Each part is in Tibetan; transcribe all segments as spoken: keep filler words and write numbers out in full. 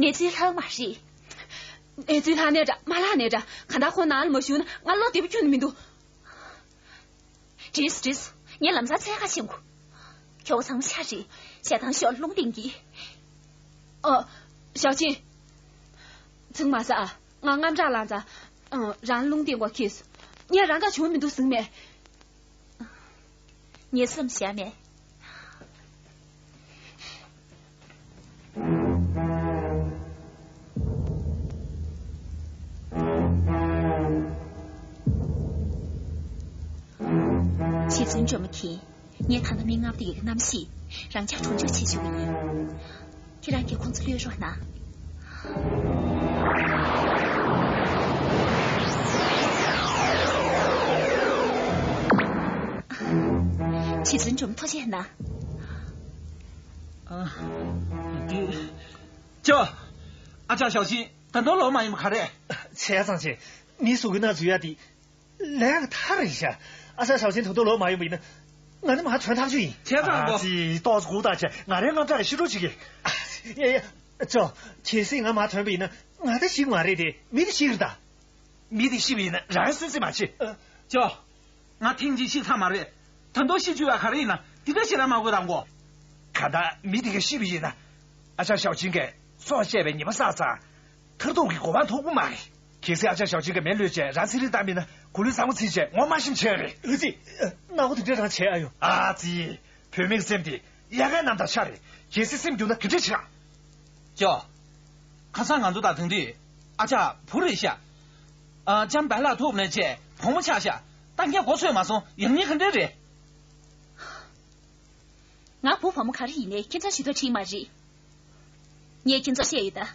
གནས་ཚུལ་ལྷག་མ་རེད། གནས་ཚུལ་ལྷག་ནའི་འདྲ་མ་ལྷག་ནའི་འདྲ། གང་ལྟར་ཁོང་ནང་ལ་མ་ཞུགས་ན་ང་བློ་བདེ་པོ་ཁྱོན་ནས་མི་འདུག། བྲིས་བྲིས། ངས་ལམ་སང་འཚོལ་ག་ཕྱིན་གོ། ཁྱོད་ཚང་མ་ཤ་རེད། ཞེ་སྡང་ཤོར་རླུང་བསྟན་གྱིས། ཨ། ཞའོ་ཆིན། ཚིག་མ་ཟ་ཨ། ང་དངངས་སྐྲག་ལངས་ཙང་། ཨ། རང་རླུང་བསྟན་དགོས་ཁེལ། ངས་རང་ག་བྱུང་མི་འདུག་ཟིན་མེད། ངས་སེམས་བཞག་མེད། རྗེ་བཙུན་སྒྲོལ་མ་མཁྱེན། ངས་ད་ལྟ་མི་ལྔ་པོ་དེ་གི་རྣམ་ཤེས་རང་འཇགས་གྲོང་འཇུག་བྱེད་བཅུག་གི་ཡིན། ཁྱེད་རང་གིས་ཁོང་ཚོ་གློད་རོགས་གནང་། རྗེ་བཙུན་སྒྲོལ་མ་ཐུགས་རྗེ་གནང་། ཨ། འདི། ཅོ། ཨ་ཅག་ཞའོ་ཆིན་ད་དུང་ལོག་མ་ཡོང་བ་ག་རེ། བྱས་ཙང་ཆེ། མི་གཟུགས་ཀྱི་སྣ་འཛུལ་ཡ་དེ། ལས་ཀ་ཐག་རིང་ཤག། ཨ་ཅག་ཞའོ་ཆིན་ད་དུང་ལོག་མ་ཡོང་བ་ཡིན་ན། ང་ནི་མར་ཐོན་ཐག་ཆོད་ཡིན། བྱས་ཙང་གོ། ཨ་ཙི། ཏོག་ཙམ་སྒུག་དང་བྱས། ང་རའི་དངངས་སྐྲག་ཤི་འགྲོ་བྱེད་ཀྱི། ཡ་ཡ། ཅོ། གལ་སྲིད་ང་མར་ཐོན་པ་ཡིན་ན་ང་ད་ཤི་གི་མ་རེད་དེ། མི་དེ་ཤི་གི་རེད་ད། མི་དེ་ཤི་བ་ཡིན་ན་རང་སེམས་སེམས་མ་བྱེད། ཨ། ཅོ། ང་ཐེངས་གཅིག་ཤི་ཚར་མ་རེད། ད་དུང་ཤི་བཅུག་ཡ་ག་རེ་ཡིན་ན། འདི་འདྲ་ཞིག་རང་མ་དགོས་རང་གོ། གང་ལྟར་མི་དེ་ག་ཤི་བ་ཡིན་ན། ཨ་ཅག་ཞའོ་ཆིན་གྱིས་སྲོག་བཅད་པའི་ཉེས་པ་བསགས་ཙང་། མཐར་ཐུག་གི་གོ་འཕང་ཐོབ་ཀྱི་མ་རེད། གལ་སྲིད་ཨ་ཅག་ཞའོ་ཆིན་གྱིས་མེ་གློད་བྱས་རང་ཚེ་རིང་བཏང་བ་ཡིན་ན། གོ་ལའི་ཟ་མ་ཚིག་བྱས་ངོ་མ་ཤེས་བྱས་རེད། ཨ་ཙི། ནག་པོ་དེ་འདྲ་རང་བྱས་ཨ་ཡོ། ཨ་ཙི། བུད་མེད་ཀྱི་སེམས་དེ་ཡལ་གའི་གནམ་དང་ཆ་རེད། གལ་སྲིད་སེམས་འགྱུར་ན་ག་འདྲ་བྱེད་ཨ། ཅོ། ཁ་སང་ང་ཚོ་དང་དེང་དུས་ཨ་ཅག་བུ་རེད་ཤག། ཨ། ལྕམ་བེ་ལ་ཐུག་ནས་བྱས་བུ་མོ་ཆགས་ཤག། ལྟ་མཁན་མགོ་ཚོས་མ་སོང་། ཡང་སྙིང་ག་འདྲ་རེད། ང་བུ་བུ་མོ་ག་རེ་ཡིན་ནའི་ཁྱེད་ཚོ་ཞུ་དོན་འགྲིག་མ་རེད། ངས་ཁྱེད་ཚོར་བཤད་ཡོད་ད།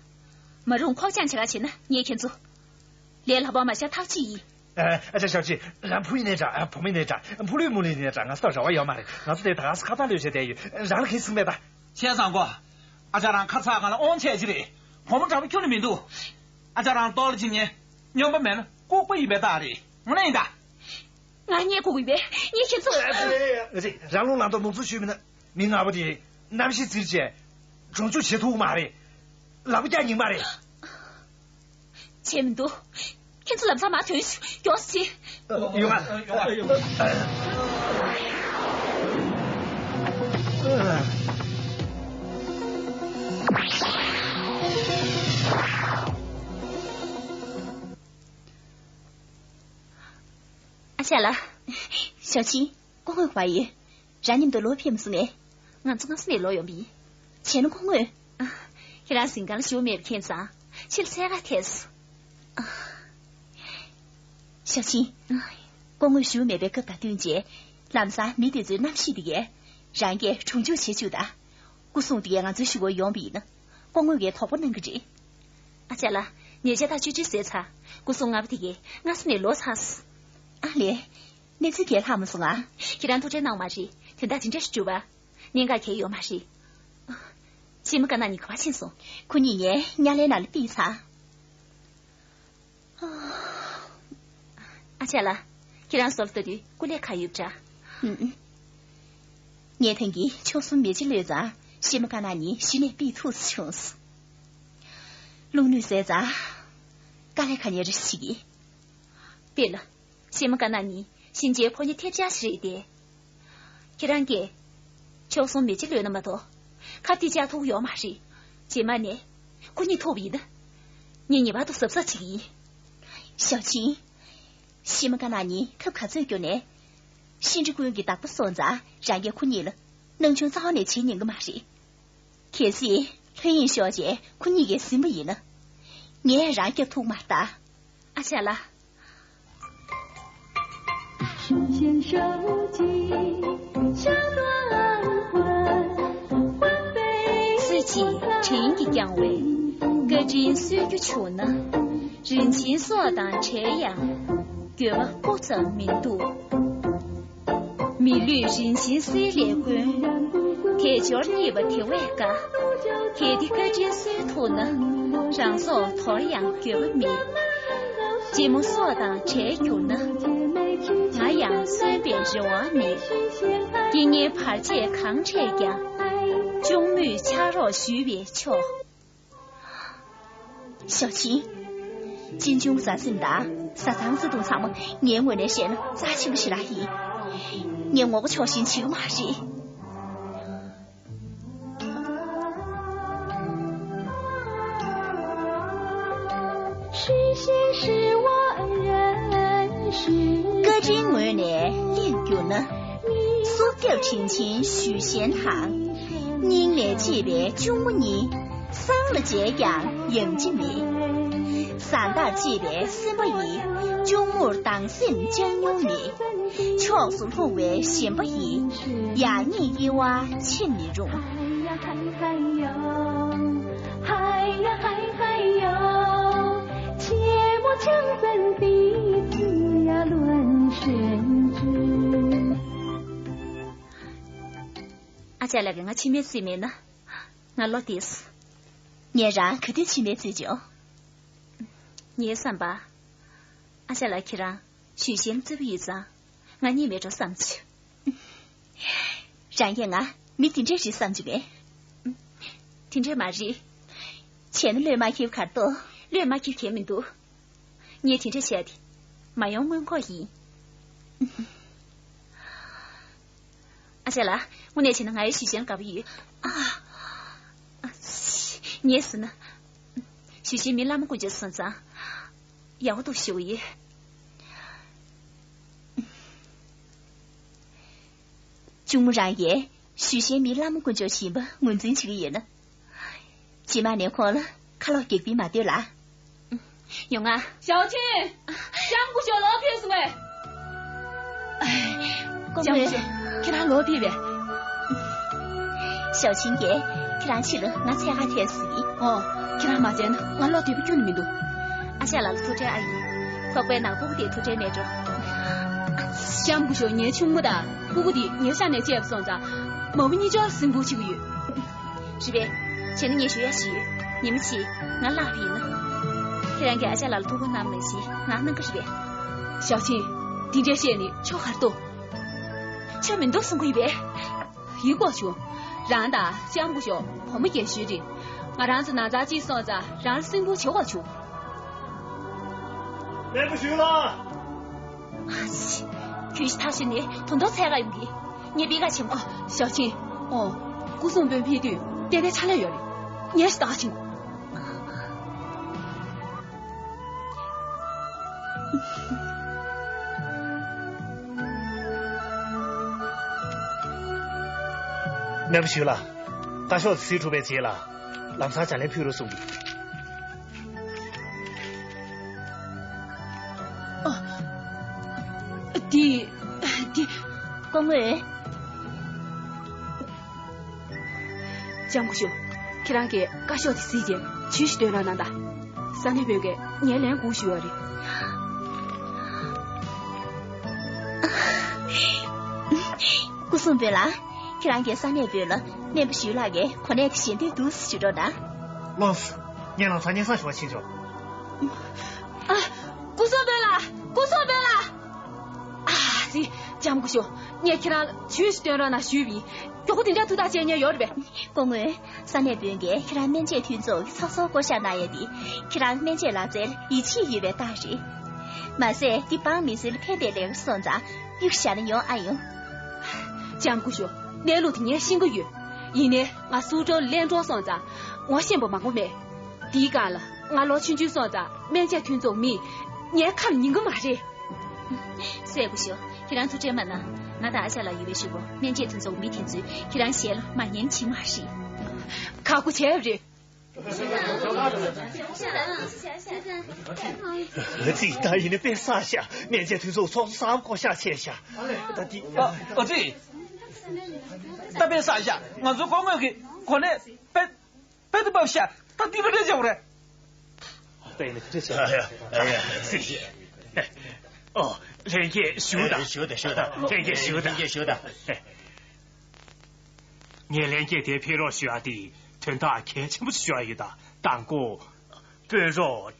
མ་རུང་ཁོག་བཅངས་བྱེད་ག་བྱེད་ན་ངས་ཁྱེད་ཚོ་ལས་སླ་པོ་མ་བྱ་ཐག་ཆོད་ཡིན། ཨ་ཅག་ཞའོ་ཆིན། རང་བུ་ཡིན་ནའི་འདྲ། བུ་མོ་ཡིན་ནའི་འདྲ། བུ་ལོན་མོ་ལོན་ཡིན་ནའི་འདྲ། ང་ཚོ་ལ་རེ་བ་ཡོད་མ་རེད། ང་ཚོ་དེ་ད་ག་སེ་ཁ་ཐག་ལོས་བྱས་བསྡད་ཡོད། རང་ལ་གལ་སྲིད་མེད་ད། བྱས་ཙང་གོ། ཨ་ཅག་རང་ཁ་ཚ་གང་ལ་དབང་ཆད་ཅི་རེད། བུ་མོ་འདྲ་པོ་ཁྱོན་ནས་མི་འདུག། ཨ་ཅག་རང་ལྟོགས་ལ་ཅི་ཉེ། སྨྱོན་པ་མེད་ན་ལྐུགས་པ་ཡིན་པའི་རྟགས་རེད། ངོ་ནས་ཡིན་ད། ང་རྙེད་དགོས་ཀྱི་ཡོད་པས་ངས་ཁྱེད་ཚོ། རང་ལུང་ལ་དོ་མུག་ཚུལ་ཞུས་མིན་ན། མི་ལྔ་པོ་དེ་རྣམ་ཤེས་བཙིར་བྱས་གྲོང་འཇུག་བྱེད་ཐུབ་མ་རེད། ལག་པ་རྒྱག་སྙིང་མ་རེད། བྱས་མི་འདུག། ཁྱེད་ཚོ་ལམ་སང་མར་ཐོན་ཤོག། མགྱོགས་སེ། ཡོང་ང་། ཡོང་ང་། ཨ་ཅག་ལགས། ཞའོ་ཆིན། སྐུ་ངོ་བ་ཡིན། རང་མཉམ་དུ་ལོག་ཕེབས་མ་སོང་ངས། ང་ཚོ་སྔ་ས་ནས་ལོག་ཡོང་པ་ཡིན། བྱས་ན་སྐུ་ངོ། ཨ། ཁྱེད་རང་གཟིམ་ཁང་ལ་བཞུགས་མེད་པ་མཁྱེན་ཙང་ཕྱི་ལ་འཚོལ་ག་ཐད་སོང་། ཨ། ཞའོ་ཆིན། སྐུ་ངོ་བཞུགས་མེད་པའི་སྐབས་དང་བསྟུན་བྱས། ལམ་སང་མི་དེ་ཚོའི་རྣམ་ཤེས་དེ་གས་རང་གིས་གྲོང་འཇུག་བྱེད་བཅུག་དང་། སྐུ་སྲུང་དེ་གས་ང་ཚོའི་གཞུག་གུར་ཡོང་པ་ཡིན་ན། སྐུ་ངོ་གིས་དོགས་པ་གནང་གི་རེད། ཨ་ཅག་ལགས། ཉེ་ཆར་ཐག་གཅོད་བྱས་ཚར། སྐུ་སྲུང་ལྔ་པོ་དེ་གས་སྔ་ས་ནས་ལོག་ཚར་སོང་། ཨ་ལས། གནས་ཚུལ་གང་ཡང་ལྷག་མ་སོང་ཨ། ཁྱེད་རང་ཐུགས་ཁྲལ་གནང་མ་རེད། དོན་དག་ཇི་འདྲ་ཞིག་གྲུབ་པ། གནད་འགག་གང་ཡང་ཡོད་མ་རེད། ཤེས་མ་དཀར་ནག་གཉིས་ག་པར་ཕྱིན་སོང་། ཁོ་གཉིས་ངའི་དམྱལ་བའི་ནང་ལ་ཕུད་ཚར། ཨ་ཅག་ལགས། ཁྱེད་རང་བཟོ་ལ་ལྟ་དུས་སྐུ་ལས་ཁག་ཡོད་པ་འདྲ། ཨུམ། ངས་ཐེངས་འདིར་མཆོག་གསུམ་མེ་ལྕེ་གློད་ཙང་ཤེས་མ་དཀར་ནག་གཉིས་གཞི་ནས་ཕུད་ཐུབ་ས་བྱུང་སོང་། རླུང་ནུས་ཟད་ཙང་། དཀའ་ལས་ཁག་ཉེ་རུ་ཞིག་གིས། དཔེར་ན། ཤེས་མ་དཀར་ནག་གཉིས་གཤིན་རྗེའི་ཕོ་ཉ་ཐེབས་ཆག་ཞིག་རེད་དེ། ཁྱེད་རང་གིས་མཆོག་གསུམ་མེ་ལྕེ་གློད་ན་མ་གཏོགས་ཁ་གཏད་བཅག་ཐུབ་ཀྱི་ཡོད་མ་རེད། རྗེས་མ་ནས་ཁོ་གཉིས་ཐུག་པ་ཡིན་ན། ངས་ངེས་པར་དུ་གཟབ་གཟབ་བྱེད་ཀྱི་ཡིན། ཞའོ་ཆིན། ཤེས་མ་དཀར་ནག་གཉིས་ཐབས་ག་ཚོད་བསྐྱོན་ནས། གཤིན་རྗེ་ཀུན་གྱི་བདག་པོ་སོང་ཙང་རང་གིས་ཁོ་གཉིས་ལ་སྣང་ཆུང་རྩ་བ་ནས་བྱེད་ཉན་གྱི་མ་རེད། གལ་སྲིད་ལྷོད་གཡེང་ཤོར་རྗེས་ཁོ་གཉིས་ཀྱིས་ཟིན་པ་ཡིན་ན། ངས་རང་སྐྱོབ་ཐུབ་མ་རེད་ད། ཨ་ཅག་ལགས། སྲིད་ཞིའི་བྲན་གྱིས་བསྐྱངས་པའི་བཀའ་དྲིན་གསོ་རྒྱུ་བྱུང་ན། རིན་ཆེན་སྲོག་དང་བྲལ་ཡང་འགྱོད་པ་སྤུ་ཙམ་མི་འདུག། མི་ལུས་རིན་ཆེན་གསེར་ལས་དཀོན། དལ་འབྱོར་རྙེད་པ་དེ་བས་དཀའ། གལ་ཏེ་བཀའ་དྲིན་གསོ་ཐུབ་ན། རང་སྲོག་དོར་ཡང་འགྱོད་པ་མེད། རྗེ་མོ་སྲོག་དང་བྲལ་གྱུར་ན། ང་ཡང་གསོན་པའི་རེ་བ་མེད། རྐྱེན་ངན་བར་ཆད་གང་འཕྲད་ཀྱང་། གཅུང་མོས་ཕྱག་རོགས་ཞུས་པས་ཆོག། ཞའོ་ཆིན། གཅེན་གཅུང་གི་མཛའ་སེམས་དང་བཟའ་ཚང་བརྩེ་དུང་ཚང་མ་ངའི་ངོས་ནས་བཤད་ན་རྩ་ཆེན་པོ་ཞིག་རང་ཡིན། ངས་ངོ་རྒོལ་ཕྱོགས་ཞེན་བྱེད་ཀྱི་མ་རེད། བཀའ་དྲིན་ངོས་ནས་གླེང་རྒྱུ་ན། སྲོག་སྐྱབས་དྲིན་ཆེན་ཞུས་ཞན་དང་། སྙིང་ནས་གཅེས་པའི་གཅུང་མོ་གཉིས། སང་ལ་མཇལ་ཀྱང་ཡང་ཅི་མེད། བཟའ་ཟླར་གཅེས་པའི་སེམས་པ་ཡིས། གཅུང་མོར་སྡང་སེམས་བཅངས་མྱོང་མེད། ཕྱོགས་སུ་ལྷུང་བའི་ཞེན་པ་ཡིས། ཡང་སྙིང་དབྱེ་བ་ཕྱེ་མི་རུང་། ཨ་ཅག་ལགས་ཀྱིས་ང་མཆི་མས་བཙིར་མེད་ན། ང་བློ་བདེ་སོང་། ངས་རང་ག་དུས་མཆི་མས་བཙིར་བྱུང་། ངའི་བསམ་པར། ཨ་ཅག་ལགས་ཁྱེད་རང་ཞུས་ཞན་རྩེ་པོ་ཡོད་ཙང་ང་གཉིད་མེད་འགྲོ་བསམ་བྱུང་། རང་གིས་ང་མི་དེ་འདྲས་རེད་བསམ་བྱུང་ངས། དེ་འདྲས་མ་རེད། བྱས་ན་བློས་མ་འཁེལ་གར་གཏོགས། བློས་མ་འཁེལ་གལ་མི་འདུག། ངས་དེ་འདྲས་བྱས་ཏེ། མ་ཡོང་སྔོན་འགོག་ཡིན། ཨ་ཅག་ལགས། དངོས་གནས་བྱས་ན་ང་ཡི་ཞུས་ཞན་དགའ་པོ་ཡོད། ཨ། ཨ། ངས་ཟེར་ན། ཞུས་ཞན་མི་བླ་མ་དཀོན་མཆོག་སོང་ཙང་། ཡག་པོ་འདུག་ཞུ་གི་ཡོད། གཅུང་མོ་རང་གིས་ཞུས་ཞན་མི་བླ་མ་དཀོན་མཆོག་ཡིན་པ་ངོས་འཛིན་བྱེད་ཀྱི་ཡོད་ན། རྗེས་མ་ནས་ཁོང་ལ་ཁ་ལོག་རྒྱག་པ་མ་སྡོད་ལ། ཡོང་ང་། ཞའོ་ཆིན། ལྕམ་སྐུ་ཞབས་ལོག་ཕེབས་སོང་ངས། ལྕམ་སྐུ་ཞབས། ཁྱེད་རང་ལོག་ཕེབས་པས། ཞའོ་ཆིན་གྱིས་ཁྱེད་རང་ཕྱིར་ང་འཚོལ་གར་ཕེབས་ཟེར་གི། ཨོ། ཁྱེད་རང་མ་བྱས་ན་ང་ལོག་སྡོད་པ་ཁྱོན་ནས་མི་འདུག། ཨ་ཅག་ལགས་ལ་ཐུགས་ཁྲལ་ཨ་ཡིན། ཚོགས་པའི་ནང་སྤུ་གུ་དེ་ཐུགས་ཁྲལ་མེད་འགྲོ། ལྕམ་སྐུ་ཞབས། ངའི་ཆུང་མ་དང་སྤུ་གུ་དེ་ངའི་ཤ་ནས་སྐྱེས་པ་སོང་ཙང་། མ་བུ་གཉིས་ཆར་སེམས་ཁུར་བྱེད་ཀྱི་ཡོད། རེད་པས། བྱས་ན་ངས་ཞུ་ཡ་ཞིག་ཡོད། ཉི་མ་གཅིག་ང་བརླག་པ་ཡིན་ན། ཁྱེད་རང་གིས་ཨ་ཅག་ལགས་ལ་ཐུགས་ཁུར་གནང་བ་ནང་བཞིན་ང་གནང་གི་རེད་པས། ཞའོ་ཆིན། འདི་འདྲས་བཤད་ནས་ཆོ་ག་རེ་འདུག། ཆོ་མི་འདུག་གསུང་གི་ཡོད་པས། ཡིན་དགོས་བྱུང་། རང་དང་ལྕམ་སྐུ་ཞབས་བུ་མོ་རྒན་གཞོན་རེད། ང་རང་ཚོ་ནང་ཚང་གཅིག་སོང་ཙང་རང་ལ་སེམས་ཁུར་བྱེད་དགོས་བྱུང་། སྨན་པ་ཞུས་ལགས། ཨ་ཙི། ཁྱོད་ཤི་ཐག་ཆོད་ནས་དོན་དག་འཚོལ་ག་ཡོང་གི། ངས་སྤེལ་ག་ཕྱིན་གོ། ཞའོ་ཆིན། ཨོ། སྐུ་སྲུང་དཔོན་ཕེབས་དུས་ཏན་ཏན་ཕྱག་ལས་ཡོད་རེད། ངས་ཤི་ཐག་ཆོད་གོ། སྨན་པ་ཞུས་ལགས། བཀའ་ཤོག་གཟིགས་གྲུབ་པའི་རྗེས་ལ་ལམ་སང་ལྗགས་ལན་ཕུལ་རོགས་གསུང་གི། ཨ། འདི། འདི། སྐུ་ངོ། ལྕམ་སྐུ་ཞབས། ཁྱེད་རང་གིས་བཀའ་ཤོག་དེ་གཟིགས་རྗེས་ཇུས་ཤིག་འདོན་རོགས་གནང་དང་། ས་གནས་དཔོན་གྱིས་ངའི་ལན་དགོས་ཞུས་པ་རེད། སྐུ་སྲུང་དཔོན་ལགས། ཁྱེད་རང་གིས་ས་གནས་དཔོན་ལ་སྨན་པ་ཞུས་ལགས་ཀྱིས་གོ་གནས་དེ་བཞེས་འདོད་འདུག་ཞུ་རོགས་གནང་། ལགས་སོ། ངས་ལམ་སང་སྙན་སེང་ཞུ་བར་ཕྱིན་ཆོག། ཨ། སྐུ་སྲུང་དཔོན་ལགས། སྐུ་སྲུང་དཔོན་ལགས། ཨ་ཙི། ལྕམ་སྐུ་ཞབས། ངས་ཁྱེད་རང་ལ་ཇུས་ཤིག་འདོན་རོགས་གནང་ཞུས་པ་ཡིན། མགྱོགས་པོ་དེ་འདྲ་ཐུགས་ཐག་བཅད་མཁན་ཡོད་རེད་པས། སྐུ་ངོ། ས་གནས་དཔོན་གྱིས་ཁྱེད་རང་སྨན་བཅོས་མཐུན་ཚོགས་ཀྱི་ཚོགས་གཙོར་བསྐོ་གཞག་གནང་ཡ་དེ་ཁྱེད་རང་སྨན་བཅོས་ལག་རྩལ་ཡིད་ཆེས་ཡོད་པའི་རྟགས་རེད། མ་ཟད་འདི་འབངས་མི་སེར་ལ་ཕན་བཏགས་ལས་ཀ་སོང་ཙང་གཡུག་བཞག་ན་ཡོང་ཨ་ཡོང་། ལྕམ་སྐུ་ཞབས། གནས་ལུགས་དེ་ངས་ཤེས་ཀྱི་ཡོད། ཡིན་ནའི་ང་སུའུ་ཀྲོའུ་གླེང་གྲོགས་སོང་ཙང་ངོ་ཤེས་པ་མང་པོ་མེད། དེའི་སྒང་ལ་ང་ལོ་ཆུང་ཆུང་སོང་ཙང་སྨན་བཅོས་མཐུན་ཚོགས་མིས་ངའི་ཁ་ལ་ཉན་གྱི་མ་རེད། སྲས་སྐུ་ཞབས། ཁྱེད་རང་ཐུགས་ཁྲལ་མ་གནང་། ང་དང་ཨ་ཅག་ལགས་ཡོད་པའི་གཞུག་གུ་སྨན་བཅོས་མཐུན་ཚོགས་མི་དེ་ཚོས་ཁྱེད་རང་ཞལ་ལ་མ་ཉན་བྱེད་མ་རེད། ཁག་པོ་བྱས་རེད། ང་ཚོས་ད་ཡིན་ན་དཔེ་བསགས་ཤག། སྨན་བཅོས་མཐུན་ཚོགས་ཚོགས་གཙོ་གསར་པ་བསྐོ་གཞག་བྱས་ཤག། ད་འདི། ཨ་ཨ་ཙི། ད་དཔེ་བསགས་ཤག། ང་ཚོ་སྐུ་ངོ་གི་གོ་གནས་དཔེ། དཔེ་དེ་བབས་ཤག། ད་འདི་རུ་རེད་བྱེད་དགོས་རེད། དཔེ་ནི་དེ་འདྲ་བྱས། ཨ་ཡ། ཨ་ཡ། ཨོ། ལྷན་རྒྱས་བཞུགས་དང་། བཞུགས་དང་། བཞུགས་དང་། ལྷན་རྒྱས་བཞུགས་དང་། ལྷན་རྒྱས་བཞུགས་དང་། ངས་ལྷན་རྒྱས་དེར་ཕེབས་རོགས་ཞུ་ཡ་དེ་དོན་དག་གལ་ཆེན་པོ་ཞིག་ཞུ་ཡ་ཡོད། ད་དང་པོ། དཔོན་རོགས་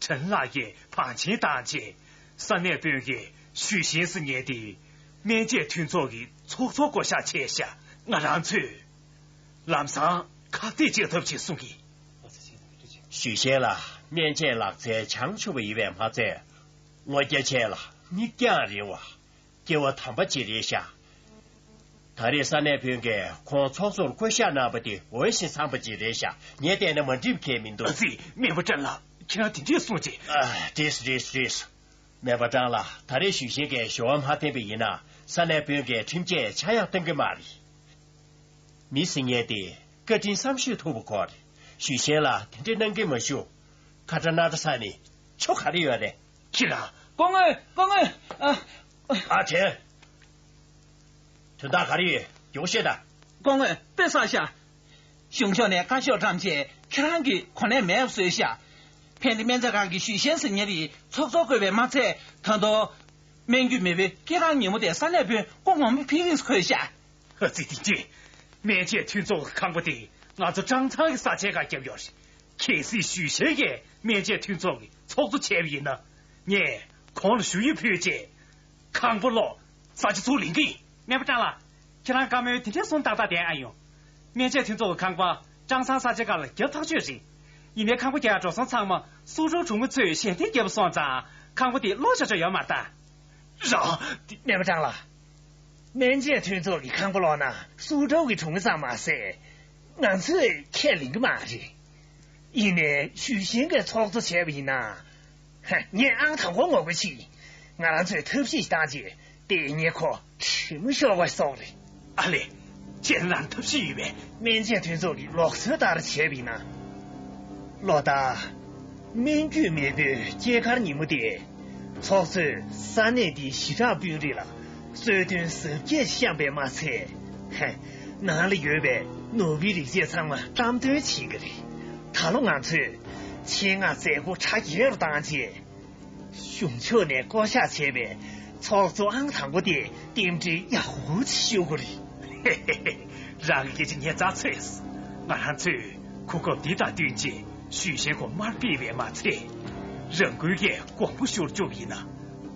ཁྲེན་ལགས་ཀྱིས་བང་ཆེན་བཏང་རྗེས་ས་གནས་དཔོན་གྱིས་ཞུས་ཞན་ཟེར་མཁན་དེ་སྨན་བཅོས་མཐུན་ཚོགས་ཀྱི་ཚོགས་གཙོ་བསྐོ་གཞག་བྱས་ཤག། ང་རང་ཚོས་ལམ་སང་ཁ་གཏད་གཅོག་ཐབས་ཅིག་གསུང་གི། ཞུས་ཞན་ལགས། སྨན་དཔྱད་ལག་རྩལ་བྱང་ཆུབ་པ་ཡིན་པས་མ་ཚད། ངོ་རྒྱ་ཆེ་ལ་མིག་རྒྱང་རིང་བ། སྐྱེ་བ་དམ་པ་ཅིག་རེད་ཤག་ད་རེས་ས་གནས་དཔོན་གྱིས་ཁོང་ཚོགས་གཙོར་བསྐོ་གཞག་གནང་པ་དེ་འོས་ཤིང་འཚམས་པ་ཅིག་རེད་ཤག་ངས་བལྟས་ན་མ་འགྲིག་མཁན་མི་འདུག་ཨ་ཙི། སྨན་པ་ཀྲང་ལགས། ཁྱེད་རང་དེ་འདྲས་གསུངས་རྗེས། ཨ། རེད་རེད་རེད། སྨན་པ་ཀྲང་ལགས། ད་རེས་ཞུས་ཞན་གྱིས་ཞུ་བ་མ་བསྟན་པ་ཡིན་ན། ས་གནས་དཔོན་གྱིས་ཁྲིམས་ཆད་ཆག་ཡང་གཏོང་གི་མ་རེད། མི་ཟེར་མཁན་དེ་བཀའ་དྲིན་བསམ་ཤེས་ཐུབ་པ་དགོས་རེད། ཞུས་ཞན་ལགས་དེ་འདྲས་གནང་གི་མ་བཞུགས། ཁ་ཁྲ་སྣ་ཁྲ་ཟ་ནས་ཆོ་ག་རེ་ཡོད་རེད། ཁྱེད་རང་། སྐུ་ངོ། སྐུ་ངོ། ཨ། ཨ། དྲན། དོན་དག་ག་རེ་ཡོད། མགྱོགས་བཤད་དང་། སྐུ་ངོ། དཔེ་བསགས་ཤག་གཞུང་ཕྱོགས་ནས་བཀའ་ཤོག་བཀྲམ་རྗེས་ཁྱེད་རང་གི་གོ་གནས་མེད་པ་བཟོས་ཤག་ཕན་བདེ་སྨན་རྩིས་ཁང་གི་ཞུས་ཞན་ཟེར་མཁན་དེ་ཚོགས་གཙོར་བསྐོས་པས་མ་ཚད། ད་དུང་སྨན་རྒྱུ་མེད་པའི་སྐྱེས་སྐར་ཉིན་མོ་དེར་ས་གནས་དཔོན་སྐུ་ངོ་མ་ཕེབས་རིང་བསྐོས་ཤག་ཨ་ཙི། དེ་ཅི། སྨན་དཔྱད་མཐུན་ཚོགས་ཀྱི་ཁང་པ་དེ་ང་ཚོ་ཀྲང་ཚང་གི་ས་ཆའི་སྒང་བརྒྱབ་ཡོད་རེད། གལ་སྲིད་ཞུས་ཞན་གྱིས་སྨན་དཔྱད་མཐུན་ཚོགས་ཀྱི་ཚོགས་གཙོ་བྱས་པ་ཡིན་ན། ངས་ཁོང་ལ་ཞུ་ཡིག་ཕུལ་རྗེས། ཁང་པ་སློག་ས་ཆ་ཚུར་ལེན་གི་ཡིན། སྨན་པ་ཀྲང་ལགས། ཁྱེད་རང་བཀའ་མོལ་དེ་འདྲས་གསུངས་ཏག་ཏག་བསྡད་ཨ་ཡོང་། སྨན་དཔྱད་མཐུན་ཚོགས་ཀྱི་ཁང་པ་ཀྲང་ཚང་ས་ཆའི་སྒང་ལ་བརྒྱབ་ཐག་ཆོད་རེད། ཡིན་ནའི་ཁང་པ་རྒྱག་ཡག་འགྲོ་སོང་ཚང་མ་སུའུ་ཀྲོའུ་གྲོང་མི་ཚོས་ཞལ་འདེབས་བརྒྱབ་པ་སོང་ཙང་ཁང་པ་དེ་སློག་ཆོག་ཆོག་ཡོད་མ་རེད་ད། རང་། སྨན་པ་ཀྲང་ལགས། སྨན་དཔྱད་མཐུན་ཚོགས་ཀྱི་ཁང་པ་སློག་ན་སུའུ་ཀྲོའུ་གི་གྲོང་མི་ཙམ་མ་ཟད། ང་ཚོས་ཁས་ལེན་གི་མ་རེད། ཡིན་ནའི་ཞུས་ཞན་གྱིས་ཚོགས་གཙོ་བྱས་པ་ཡིན་ན། ཧ། ངས་ཨང་དང་པོ་ངོ་རྒོལ་བྱེད། ང་རང་ཚོས་ཐབས་ཤེས་ཤིག་བཏང་རྗེས་དེ་ངས་ཁོ་དྲི་མ་ཤོར་བ་སོགས་རེད། ཨ་ལེ། ཁྱེད་རང་ཐབས་ཤེས་ཡོད་པས། སྨན་དཔྱད་མཐུན་ཚོགས་ཀྱི་ལུགས་སྲོལ་ལྟར་བྱས་པ་ཡིན་ན། ལོ་ལྟར། སྨན་རྒྱུ་མེད་པའི་སྐྱེས་སྐར་ཉིན་མོ་དེ། ཚོགས་གཙོས་ས་གནས་འདིའི་གཞི་གྲངས་དཔོན་རིགས་ལ་གསོལ་སྟོན་གཟབ་རྒྱས་བཤམས་པས་མ་ཚད། ཧེ། ནང་ལ་ཡོད་པའི་ནོར་བུའི་རིགས་བྱེད་ཚང་མ་བཀྲམ་སྟོན་བྱེད་ཀྱི་རེད། ད་ལོ་ང་ཚོས་ཆེད་མངགས་མཛད་སྒོ་གྲ་རྒྱས་རུ་བཏང་རྗེས། གཞུང་ཕྱོགས་ནས་བསྐོ་གཞག་བྱས་པའི་ཚོགས་གཙོ་ཨང་དང་པོ་དེ་རྟེན་འབྲེལ་ཡག་པོ་ཞུ་དགོས་རེད། རང་གི་སྐད་ཆ་ཉན་ཚར་ཚོད། ང་རང་ཚོས་གོ་སྐབས་འདི་དང་བསྟུན་རྗེས་ཞུས་ཞན་ཁོ་མར་ཕུད་པས་མ་ཚད། རང་འགུལ་གྱིས་དགོངས་པ་ཞུ་རུ་བཅུག་ཡིན་ན།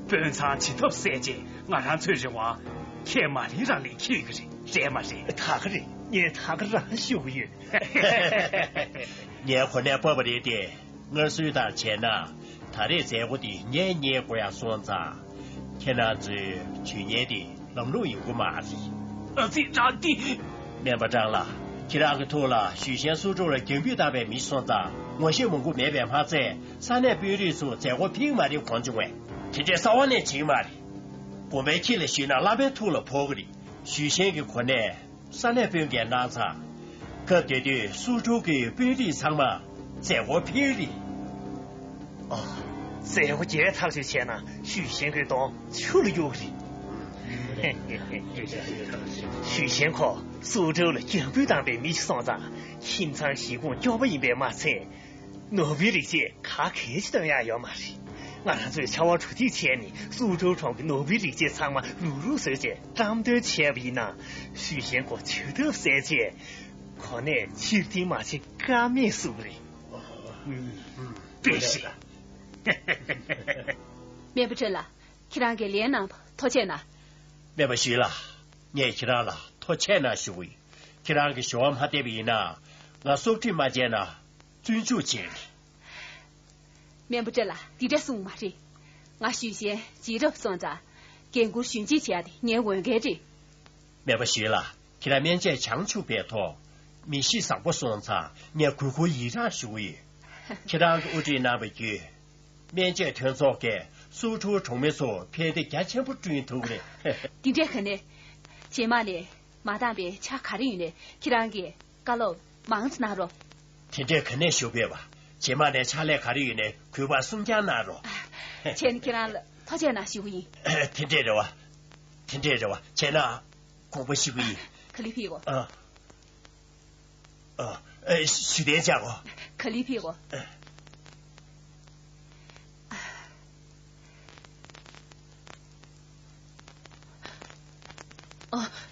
དཔོན་ཚང་བྱེད་ཐབས་ཟད་རྗེས་ང་རང་ཚོའི་རེ་བ་ཁས་མ་ལེན་རང་ལེན་འཁེལ་གྱི་རེད། རེད་མ་རེད། ད་ག་རེད། ངས་ད་ག་རང་ཞུ་གི་ཡོད། ངའི་གོ་གནས་སྤར་བ་རེད་དེ། སྔར་སྲོལ་ལྟར་བྱས་ན། ད་རེས་མཛད་སྒོ་འདི་ངས་གཉེར་དགོས་ཡག་སོང་ཙང་། ཁྱེད་རང་ཚོའི་ཇུས་ཉེས་དེ་ལམ་ལྷོང་ཡོང་གི་མ་རེད། ཨ་ཙི། རང་འདི། སྨན་པ་ཀྲང་ལགས། ཁྱེད་རང་གི་ཐུགས་ལ་ཞུས་ཞན་སུའུ་ཀྲོའུ་ལ་རྒྱང་འབུད་བཏང་བའི་མི་སོང་ཙང་ངོ་ཤེས་མང་པོ་མེད་པས་མ་ཚད། ས་གནས་དཔོན་རིགས་ཚོ་མཛད་སྒོར་ཕེབས་མ་རེད་དགོངས་བྱུང་བས། དེ་འདྲའི་རྩ་བ་ནས་བྱེད་ཀྱི་མ་རེད། དགོངས་པའི་ཁྱི་ལ་ཞུས་ན་བླ་མའི་ཐུགས་ལ་ཕོག་གི་རེད། ཞུས་ཞན་གྱི་གོ་གནས། ས་གནས་དཔོན་གྱིས་གནང་ཚར། སྐབས་དེ་དུས་སུའུ་ཀྲོའུ་གི་དཔོན་རིགས་ཚང་མ་མཛད་སྒོར་ཕེབས་རེད། ཨ། མཛད་སྒོ་རྒྱས་ཐག་ཆོད་བྱས་ན་ཞུས་ཞན་གྱི་གདོང་ཆུ་ལ་གཡུག་རེད། ཞུས་ཞན་ཁོ་སུའུ་ཀྲོའུ་ལ་རྒྱང་འབུད་བཏང་བའི་མི་ཞིག་སོང་ཙང་ཁྱིམ་ཚང་གཞིས་ཁོངས་སྐྱོ་པོ་ཡིན་པས་མ་ཚད། ནོར་བུའི་རིགས་བྱེད་ག་གལ་ཆེ་སྟོན་ཡག་ཡོད་མ་རེད། ང་རང་ཚོས་ཕྱར་བ་གྲུ་འདེགས་བྱས་ནས་སུའུ་ཀྲོའུ་གྲོང་གི་ནོར་བུའི་རིགས་བྱེད་ཚང་མ་རུག་རུག་བཟོས་རྗེས་བཀྲམ་སྟོན་བྱས་པ་ཡིན་ན། ཞུས་ཞན་ཁོ་བྱེད་ཐབས་ཟད་རྗེས་གོ་གནས་ཕྱིར་འཐེན་མ་བྱེད་ཀ་མེད་བཟོ་གི་རེད། དཔེ་ཞིག་སྨན་པ་ཁྲེན་ལགས། ཁྱེད་རང་གིས་ལན་གནང་བར་ཐུགས་རྗེ་གནང་། སྨན་པ་ཞུས་ལགས། ངས་ཁྱེད་རང་ལ་ཐུགས་རྗེ་གནང་ཞུ་གི་ཡིན། ཁྱེད་རང་གིས་ཞུ་བ་མ་བསྟན་པ་ཡིན་ན། ང་སྲོག་ཁྲིམས་མ་བཅད་ན། བཙོན་འཇུག་བྱེད། སྨན་པ་ཁྲེན་ལགས། འདི་འདྲ་གསུངས་མ་རེད། ང་ཞུས་ཞན་བྱེད་རབས་སོང་ཙང་། འགན་འཁུར་ཞུན་གཅིག་བྱས་ཏེ་ངའི་འོས་འགན་རེད། སྨན་པ་ཞུས་ལགས། ཁྱེད་རང་སྨན་དཔྱད་བྱང་ཆུབ་པའི་ཐོག་མི་གཤིས་བཟང་པོ་སོང་ཙང་ངས་གུས་བཀུར་ཡིད་རངས་ཞུ་གི་ཡོད། ཁྱེད་རང་གིས་དབུ་ཁྲིད་གནང་བ་བརྒྱུད། སྨན་དཔྱད་མཐུན་ཚོགས་ཀྱིས་སུའུ་ཀྲོའུ་གྲོང་མི་ཚོར་ཕན་བདེ་རྒྱ་ཆེན་པོ་བསྐྲུན་ཐུབ་ཀྱི་རེད། འདི་འདྲས་ག་ནས། རྗེས་མ་ནས་མ་འདང་པའི་ཆ་ག་རེ་ཡིན་ནའི་ཁྱེད་རང་གིས་བཀའ་སློབ་མང་ཙམ་གནང་རོགས། དེ་འདྲས་ག་ནས་ཞུ་ཕོད་པ། རྗེས་མ་ནས་ཕྱག་ལས་ག་རེ་ཡིན་ནའི་གུས་པར་གསུང་སྐྱོང་གནང་རོགས། བྱས་ནས་ཁྱེད་རང་ལ་ཐུགས་རྗེ་གནང་ཞུ་གི་ཡིན། དེ་འདྲས་རེད་བ། དེ་འདྲས་རེད་བ། བྱས་ན་དགོངས་པ་ཞུ་གི་ཡིན། ག་ལེར་ཕེབས་གོ། ཨ། ཨ། ཨེ། ཞུ་གཏན་འཇགས་གོ། ག་ལེར་ཕེབས་གོ། ཨ།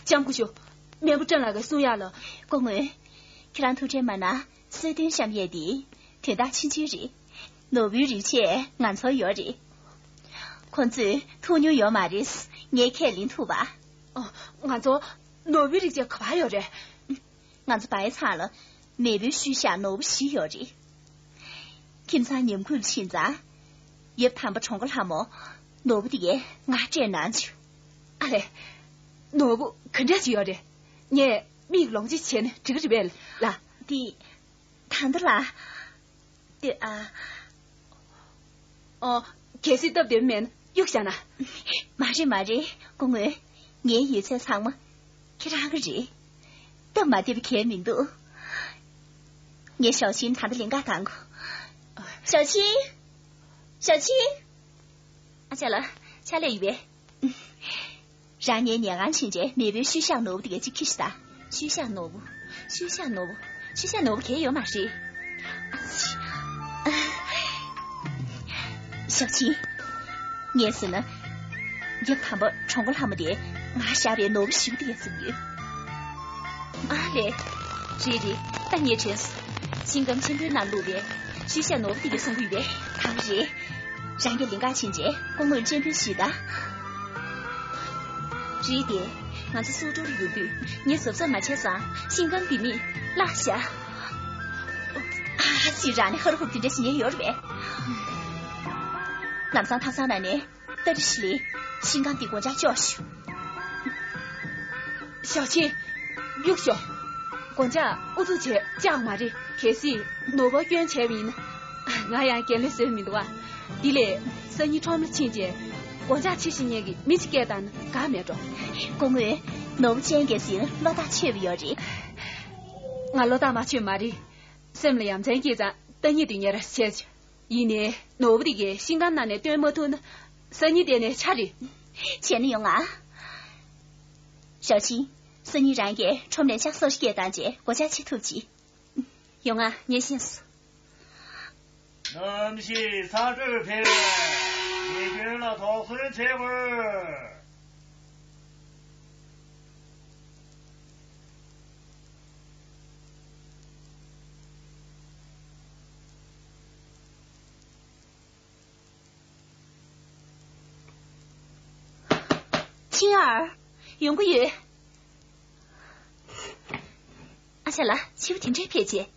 ལྕམ་སྐུ་ཞབས། སྨན་པ་ཀྲང་ལགས་ཀྱིས་གསུང་ཡག་ལ། སྐུ་ངོ། ཁྱེད་རང་ཐུགས་ཁྲལ་མ་གནང་། གསོལ་སྟོན་བཤམས་ཡས་འདི་དོན་དག་ཆུང་ཆུང་རེད། ནོར་བུའི་རིགས་བྱེད་ང་ཚོར་ཡོད་རེད། ཁོང་ཚོས་ཐུགས་མྱོང་ཡོད་མ་རེད། ངས་ཁས་ལེན་ཐུབ་པ། ཨ། ང་ཚོ་ནོར་བུའི་རིགས་བྱེད་ག་པར་ཡོད་རེད། ང་ཚོ་བའི་ཚང་ལ་མེས་པོའི་ཤུལ་བཞག་ནོར་བུ་བཞི་ཡོད་རེད། ཁྱིམ་ཚང་ཉམས་རྒུད་ཕྱིན་ཙང་། ཡབ་དམ་པ་གྲོང་པ་ལྷ་མོ་ནོར་བུ་དེ་གས་ང་སྤྲད་གནང་བྱུང་། ཨ་ལས། ནོར་བུ་ག་འདྲ་ཞིག་ཡོད་རེད། ངས་མིག་ལོང་ཅིག་བྱས་ན་འགྲིག་གི་རེད་པས་ལ། དེ། ད་འདི་ལ། དེ་ཨ། ཨོ། གལ་སྲིད་སྟབས་བདེ་མེད་ན་གཡུག་བཞག་ན། མ་རེད་མ་རེད། སྐུ་ངོ། ངའི་ཡོད་ཚད་ཚང་མ་ཁྱེད་རང་གི་རེད། སྟབས་མ་བདེ་བ་གང་ཡང་མི་འདུག་ངས་ཞའོ་ཆིན་ད་ལྟ་ལིང་ག་བཏང་གོ། ཞའོ་ཆིན། ཞའོ་ཆིན། ཨ་ཅག་ལགས། ཕྱག་ལས་ཡོད་པས། རང་ངའི་ཉལ་ཁང་ཕྱིན་རྗེས་མེས་པོའི་ཤུལ་བཞག་ནོར་བུ་དེ་གས་གཅིག་ཁྱེར་ཤོག་དང་། ཤུལ་བཞག་ནོར་བུ། ཤུལ་བཞག་ནོར་བུ། ཤུལ་བཞག་ནོར་བུ་གང་ཡང་ཡོད་མ་རེད། ཞའོ་ཆིན། ངས་ཟེར་ན། ཡབ་དམ་པ་གྲོང་པ་ལྷ་མོ་དེས་ང་བཞག་པའི་ནོར་བུ་ཞེ་པོ་དེ་གས་བཟུང་ཡོད། ཨ་ལས། རེད་རེད། ད་ངས་དྲན་སོང་། ཤིང་སྒམ་ཆེན་པོའི་ནང་བླུགས་པའི་ཤུལ་བཞག་ནོར་བུ་དེ་གས་བཟུང་གི་ཡོད་པས། གང་རེད། རང་གིས་ལིང་ག་ཕྱིན་རྗེས་སྐུ་ངོར་སྤྱན་འབུལ་ཞུས་དང་། རེད་དེ། ང་ཚོ་སུའུ་ཀྲོའུ་ལ་ཡོང་དུས་ངས་གཟབ་གཟབ་མ་བྱས་ཙང་ཤིང་སྒམ་འདི་མིས་བརླགས་བཞག་ཨ་ཙི། རང་ནི་ཧ་རུ་ཧུར་དེ་འདྲ་ཞིག་ཉན་ཡོད་རེད་པས། ལམ་སང་ཐག་ཚང་ན་ནས་ཏ་རི་ཤི་ལི་ཤིང་སྒམ་འདི་སྒོ་ལྕགས་གཅོག་ཤོག་ཞའོ་ཆིན། གཡུག་ཤོག་སྒོ་ལྕགས་ཨུ་ཚུགས་བྱས་བཅག་མ་རེད། གལ་སྲིད་ནོར་བུ་སྐྱོན་བྱས་པ་ཡིན་ན། ང་ཡང་འགན་ལེན་བཟོད་མི་འདུག་ཨ། དེ་ལས་སང་ཉིན་ཁྲོམ་ལ་ཕྱིན་རྗེས་སྒོ་ལྕགས་ཕྱིར་བཞེས་མཁན་གྱི་མི་ཅིག་སྐད་བཏང་ན་དགའ་མེད་འགྲོ། སྐུ་ངོ། ནོར་བུ་ཅན་གྱི་ཟིན་བློ་ཐག་ཆོད་པ་ཡོད་རེད། ང་བློ་ཐག་མ་ཆོད་མ་རེད། སེམས་ལ་ཡ་མཚན་སྐྱེས་ཙང་ཏ་ཉིད་དུ་ཉེ་ར་བྱས་བྱུང་། ཡིན་ནའི་ནོར་བུ་དེ་གས་ཤིང་སྒམ་ནང་ནས་བཏོན་མ་ཐུབ་ན། སང་ཉིན་དེ་ནས་ཆ་རེད། བྱས་ན་ཡོང་ང་། ཞའོ་ཆིན། སང་ཉིན་རང་གིས་ཁྲོམ་ནས་ལྕགས་སོར་སྐྱེལ་བཏང་རྗེས་སྒོ་ལྕགས་ཕྱིར་ཐུབ་ཅིག་ཡོང་ང་། ངས་ཤེས་སོང་། གནམ་གཤིས་ཚ་དྲོད་འཕེལ་བས་མེ་སྐྱོན་ལ་དོགས་ཟོན་བྱེད་དགོས། ཆིན་ཨར། ཡོང་གི་ཡོད། ཨ་ཅག་ལགས། ཕྱི་པོ་དེ་འདྲའི་ཕལ་ཆེར།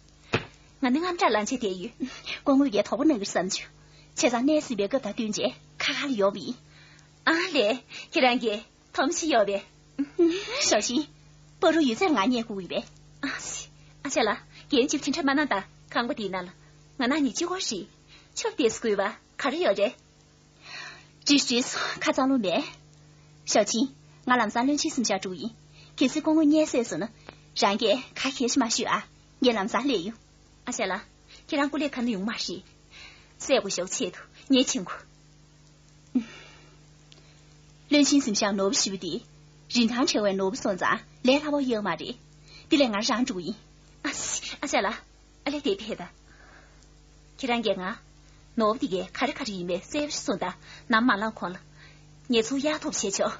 ང་ནི་དངངས་སྐྲག་ལངས་བྱས་བསྡད་ཡོད། སྐུ་ངོ་ཡིས་དོགས་པ་གནང་གི་རེད་བསམ་བྱུང་། བྱས་ཙང་གནས་ཟིན་པའི་སྐབས་དང་བསྟུན་བྱས་ཁ་ཁ་ལ་ཡོང་བ་ཡིན། ཨ་ལས། ཁྱེད་རང་གིས་དོམ་ཤི་ཡོད་པས། ཞའོ་ཆིན། པ་རུ་ཡོད་ཚད་ང་རྙེད་དགོས་ཀྱི་ཡོད་པས། ཨ་ཙི། ཨ་ཅག་ལགས། རྒན་གཅིག་དེ་འདྲ་མ་གནང་དང་། ཁང་པ་འདིའི་ནང་ལ་ང་ནང་ཉིན་གཅིག་སྐོར་ཞིག་ཆོབ་ཏེ་སུ་དགོས་པ་ག་རེ་ཡོད་རེད། རེད་རེད། ཁ་ཚང་ལོ་མེད། ཞའོ་ཆིན། ང་ལམ་སང་བློན་ཆེན་གསུམ་ཤག་འགྲོ་གི་ཡིན། གལ་སྲིད་སྐུ་ངོ་གཉེན་སད་སོང་ན། རང་གིས་ག་གེ་ཞིག་མ་ཞུས་ཨ། ངས་ལམ་སང་སླེབས་ཡོང་། ཨ་ཅག་ལགས། ཁྱེད་རང་སྐུ་ལས་ཁ་ན་ཡོང་མ་རེད། སད་དགོས་ཞོག་ཆེད་དུ་ངས་ཕྱིན་གོ། བློན་ཆེན་གསུམ་ཤག་ནོར་བུ་ཞེ་པོ་དེ། རིན་ཐང་བྲལ་བའི་ནོར་བུ་སོང་ཙང་ལས་སླ་པོ་ཡོད་མ་རེད། དེ་ལས་ང་རང་འགྲོ་གི་ཡིན། ཨ་ཙི། ཨ་ཅག་ལགས། ཨ་ལས། དེ་ཕེབས་དང་། ཁྱེད་རང་གིས་ང་ནོར་བུ་དེ་གས་ག་རེ་ག་རེ་ཡིན་པའི་གསལ་པོ་ཞིག་གསུངས་དང་། ནམ་མ་ལངས་གོང་ལ་ངེད་ཚོ་ཡར་ཐོབ་བྱེད་ཆོག་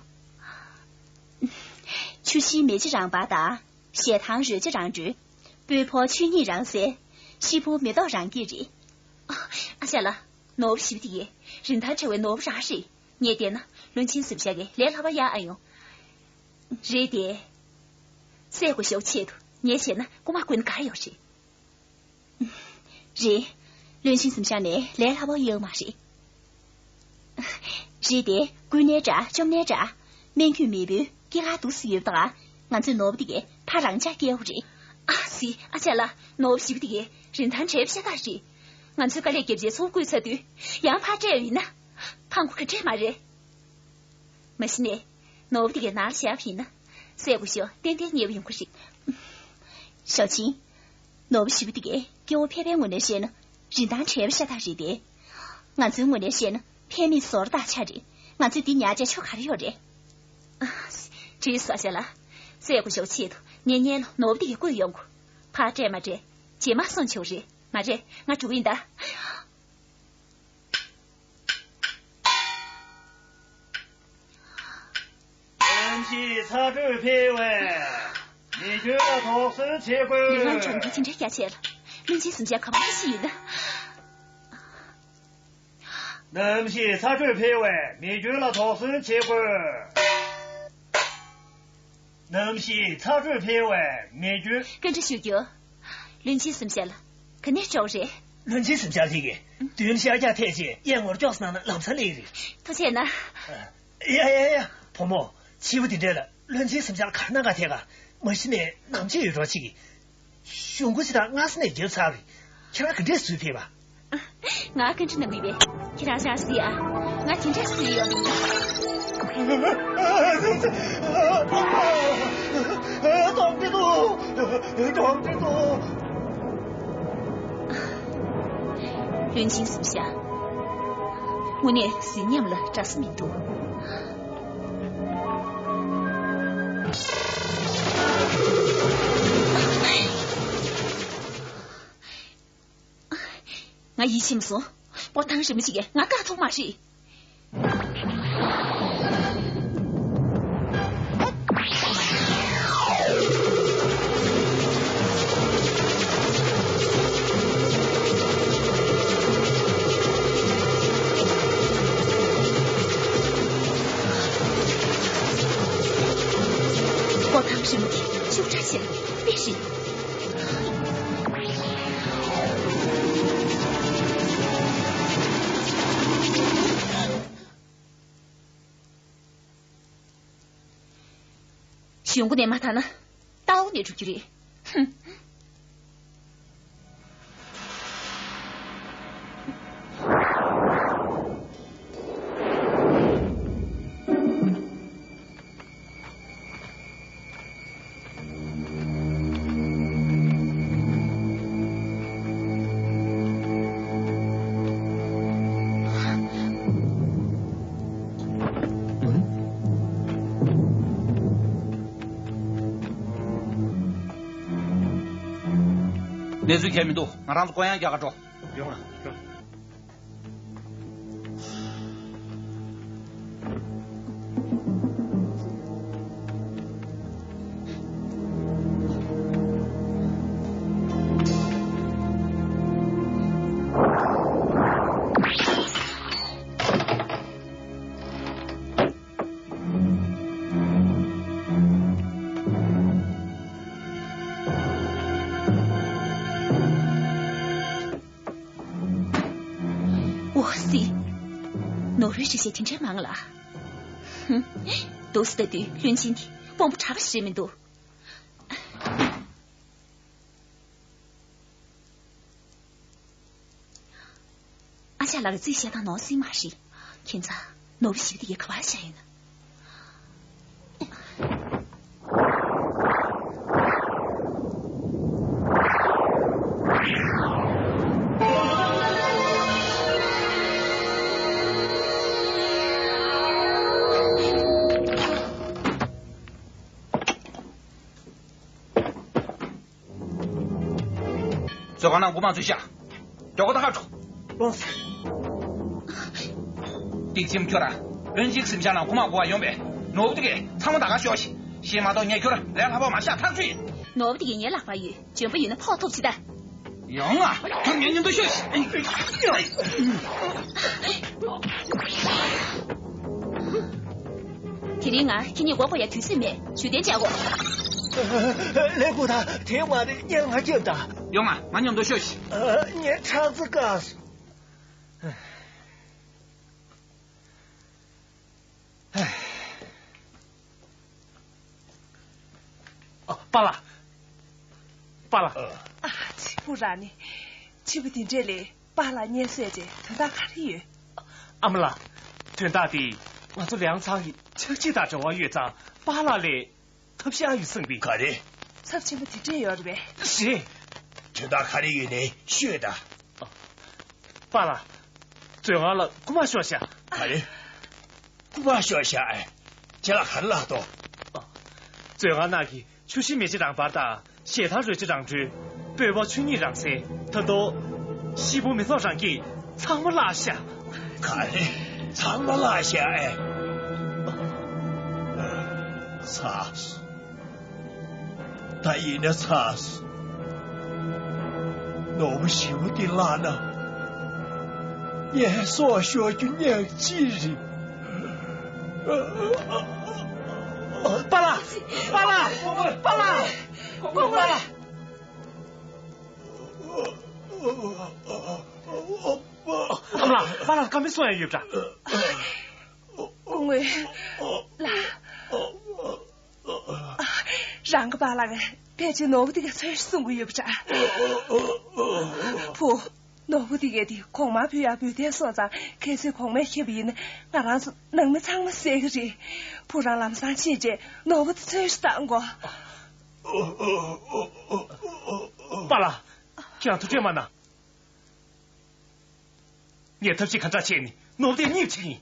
ཆུ་ཤིང་མེ་ལྕེ་རང་འབར་དང་། ཞལ་ཐང་རོལ་ཆ་རང་གྲོལ། སྤོས་ཕོར་ཆུ་སྙིགས་རང་བསལ། ཤི་བོ་མེ་ཏོག་རང་སྐྱེས་རེད། ཨ་ཅག་ལགས། ནོར་བུ་ཞེ་པོ་དེ་གས་རིན་ཐང་བྲལ་བའི་ནོར་བུ་རང་རེད། ངས་བལྟས་ན་བློན་ཆེན་གསུམ་ཤག་གིས་ལས་སླ་པོ་གཡར་ཨ་ཡོང་། རེད་དེ། སད་དགོས་ཞོག་ཆེད་དུ་ངས་བྱས་ན་རྐུ་མ་རྐུ་ན་དགའ་ཡོད་རེད། རེད། བློན་ཆེན་གསུམ་ཤག་ནས་ལས་སླ་པོ་ཡོད་མ་རེད། རེད་དེ། རྐུ་ནའི་འདྲ། བཅོམ་ནའི་འདྲ། སྨན་ཁྱུང་མེས་པོའི་སྐྱེས་སྐར་འདུག་སེ་ཡོད་པ་དང་། ང་ཚོའི་ནོར་བུ་དེ་གས་ཕར་རང་འཇགས་སྐྱེལ་དགོས་རེད། ཨ་ཙི། ཨ་ཅག་ལགས། ནོར་བུ་ཞེ་པོ་དེ་གས་རིན་ཐང་བྲལ་བ་ཤ་སྟག་རེད། ང་ཚོའི་དཀའ་ལས་བརྒྱབ་རྗེས་ཚུར་བརྐུས་ཚར་དུས་ཡང་ཕར་སྤྲད་ཡོད་ན། ཕངས་པོ་ག་འདྲས་མ་རེད། མ་གཞི་ནས་ནོར་བུ་དེ་གས་ནང་ལ་བཞག་པ་ཡིན་ན། སད་དགོས་ཞོག་ཏན་ཏན་རྙེད་པ་ཡོང་གི་རེད། ཞའོ་ཆིན། ནོར་བུ་ཞེ་པོ་དེ་གས་སྐྱེ་བོ་ཕལ་པའི་ངོས་ནས་བཤད་ན་རིན་ཐང་བྲལ་བ་ཤ་སྟག་རེད་དེ། ང་ཚོའི་ངོས་ནས་བཤད་ན་ཕལ་མི་བཟོ་འདྲ་ཆགས་རེད། ང་ཚོས་འདི་ཉར་བྱས་ཆོ་ག་རེ་ཡོད་རེད། ཨ། བྲིས་སོ་ཨ་ཅག་ལགས། སད་དགོས་ཞོག་ཆེད་དུ་ངའི་སྔོན་ལ་ནོར་བུ་དེ་གས་བརྐུས་ཡོང་གོ། ཕར་སྤྲད་མ་སྤྲད་རྗེས་མ་གསུངས་ཆོག་རེད། མ་རེད། ང་འགྲོ་གི་ཡིན་ད། གནམ་གཤིས་ཚ་དྲོད་འཕེལ་བས་མེ་སྐྱོན་ལ་དོགས་ཟོན་བྱེད་དགོས། མི་མང་གྲོང་ཁྱེར་དེ་འདྲའི་རྒྱ་ཆེ་ལ། བློན་ཆེན་གསུམ་ཤག་ག་པར་ཕྱིན་ཡོད་ན། གནམ་གཤིས་ཚ་དྲོད་འཕེལ་བས་མེ་སྐྱོན་ལ་དོགས་ཟོན་བྱེད་དགོས། གནམ་གཤིས་ཚ་དྲོད་འཕེལ་བས་མེ་སྐྱོན། བཀའ་འདྲི་ཞུ་རྒྱུ། བློན་ཆེན་གསུམ་ཤག་ལ་ག་ནས་འབྱོར་རེད། བློན་ཆེན་སེམས་ཤར་ལྷིག་གིས་མདུན་ཤར་རྒྱག་ཐད་ཅེས་གཡས་ངོར་ཀྱོག་གནང་ན་ལམ་སང་སླེབས་རེད། ཐུགས་རྗེ་གནང་། ཡ་ཡ་ཡ། བུ་མོ། ཕྱི་པོ་དེ་འདྲས་ལ་བློན་ཆེན་སེམས་ཤར་གར་གནང་ག་ཐད་ག་མ་གཞི་ནས་ནམ་ཆེ་ཡོད་འགྲོ་ཅིག་གིས། གཞུང་གུ་ཅི་དང་སྔ་ས་ནས་རྒྱབ་ཚར་བས། ཁྱེད་རང་ག་འདྲས་བཟོས་ཕེབས་པ། ང་བཀའ་འདྲི་གནང་གི་ཡོད་པས། ཁྱེད་རང་ཞག་སྲིད་ཨ། ང་དེ་འདྲས་སྲིད་ཡོད་མི་འདུག་སྟོབས་འདི་འདུག་སྟོབས་འདི་འདུག་བློན་ཆེན་སེམས་ཤར། དངོས་གནས་ཟིལ་མཉམ་ལ་འདྲ་ས་མི་འདུག་ང་ཡིད་ཆེས་མ་སོང་། སྤོ་ཐང་རིན་པོ་ཆེ་གིས་ང་བཀག་ཐུབ་མ་རེད། སྤོ་ཐང་རིན་པོ་ཆེ་ཆུ་ཕྲ་ཆེ་དཔེ་རེད། གཞུང་གུ་ནས་མ་ཐར་ན། རྟའུ་ནས་འགྲུབ་རྒྱུ་རེད། ཧུམ། གནས་ཚུལ་གང་ཡང་མི་འདུག་ང་རང་ཚོ་བསྐོར་ཡང་རྒྱག་ག་འགྲོ། ཡོང་ང་། འོ་སི། ནོར་བུའི་རི་བཤད་དེ་འདྲའི་མང་ལ། ཧུམ། འདུག་སེ་ལྟ་དུས་བློན་ཆེན་དེ་དཔོན་པོ་དྲག་པ་ཞིག་རེད་མི་འདུག་ཨ་ཅག་ལགས་ཀྱིས་རྩིས་བཤད་སྟངས་ནོར་སྲིད་མ་རེད། ཁྱེད་ཚོ་ནོར་བུ་ཞེ་པོ་དེ་ག་པར་བཞག་ཡོད་ན། མཛོད་ཁང་ནང་རྐུ་མ་ཚུར་བཞག་མགྱོགས་པོ་ད་ག་འགྲོ། ལོངས། སྡིག་ཆེན་ཁྱོད་ར། བློན་ཆེན་སེམས་ཤར་ནང་རྐུ་མ་རྐུ་བ་ཡོང་པས། ནོར་བུ་དེ་གས་ཚང་མ་ད་ག་ཤོག་ཤིག་ཤེས་མ་གཏོགས་ངས་ཁྱོད་ར་ལས་སླ་པོ་མ་བཞག་ཐག་ཆོད་ཡིན། ནོར་བུ་དེ་གས་ངའི་ལག་པར་ཡོད། འཇོན་པོ་ཡོད་ན་ཕོག་ཐུབ་ཅི་ད། ཡོང་ང་། ཁྱོད་ངའི་མཉམ་དུ་ཤོག་ཤིག་དེ་རིང་ང་ཁྱེད་གཉིས་མགོ་སྐོར་ཡ་དུས་ཚོད་མེད། བཞུགས་གདན་འཇགས་དགོས། ལེགས་པོ་ད་དེ་མ་རེད། སྙན་ང་སྐྱོན་ད། ཡོང་ང་། ང་མཉམ་དུ་ཤོག་ཤིག་ངའི་ཁྲག་རྩི་བཀག་སོང་། ཨ། པཱ་ལགས། པཱ་ལགས། ཨ། ཕྱི་པོ་ར་ནི། ཕྱི་པོ་དེ་འདྲས་ལས་པཱ་ལགས་སྙན་སེང་བྱས་དོན་དག་ག་རེ་ཡོད། ཨ་མ་ལགས། དོན་དག་དེ་ང་ཚོ་ལིའང་ཚང་གི་ཆག་འཇིག་དང་འབྲེལ་བ་ཡོད་ཙང་པཱ་ལགས་ལས་ཐབས་ཤེས་ཨ་ཡོད་བསམ་པས། ག་རེ། ཚབས་ཆེན་པོ་དེ་འདྲས་ཡོད་རེད་པས། རེད། དོན་དག་ག་རེ་ཡོད་ནའི་ཤོད་ད། པཱ་ལགས། མཛོད་ཁང་ལ་རྐུ་མ་ཤོར་ཤག་ག་རེ། རྐུ་མ་ཤོར་ཤག་ཨེ། ཁྱེད་ལ་ག་རེ་ལབ་འདུག་མཛོད་ཁང་ནང་གི་ཆུ་ཤེལ་མེ་ལྕེ་རང་འབར་དང་ཞལ་ཐང་རོལ་ཆ་རང་གྲོལ། སྤོས་པ་ཆོས་ཉིད་རང་གསལ། ད་དུང་། ཤེལ་བུམ་མེ་ཏོག་རང་སྐྱེས། ཚང་མ་བརླག་ཤག་ག་རེ། ཚང་མ་བརླག་ཤག་ཨེ། ཚར་སོང་། ད་ཡིན་ན་ཚར་སོང་། ནོར་བུ་ཞེ་པོ་དེ་བརླག་ན། ངས་སྲོག་ཤོར་རྒྱུ་ཉག་གཅིག་རེད། པཱ་ལགས། པཱ་ལགས། པཱ་ལགས། པཱ་ལགས། ཨ་མ་ལགས། པཱ་ལགས་ཀ་མེད་སོང་ཡ་ཡོད་པ་འདྲ། སྐུ་ངོ་། ལགས། རང་གི་པཱ་ལགས་ཕལ་ཆེར་ནོར་བུ་དེ་ག་འཚོལ་ཞིག་གསུང་གི་ཡོད་པ་འདྲ། བུ། ནོར་བུ་དེ་ག་དེ་གོང་མར་བུད་ཡ་བུད་བསྡད་སོང་ཙང་གལ་སྲིད་གོང་མས་ཁྱེར་བ་ཡིན་ན་ང་རང་ཚོ་ནང་མི་ཚང་མ་བསད་གི་རེད། བུ་རང་ལམ་སང་ཕྱིན་རྗེས་ནོར་བུ་དེ་འཚོལ་ཞིག་བཏང་དགོས། པཱ་ལགས། ཁྱེད་རང་ཐུགས་ཁྲལ་མ་གནང་། ངས་ཐབས་ཤེས་ག་འདྲ་བྱས་ནས་ནོར་བུ་དེ་རྙེད་ཀྱི་ཡིན།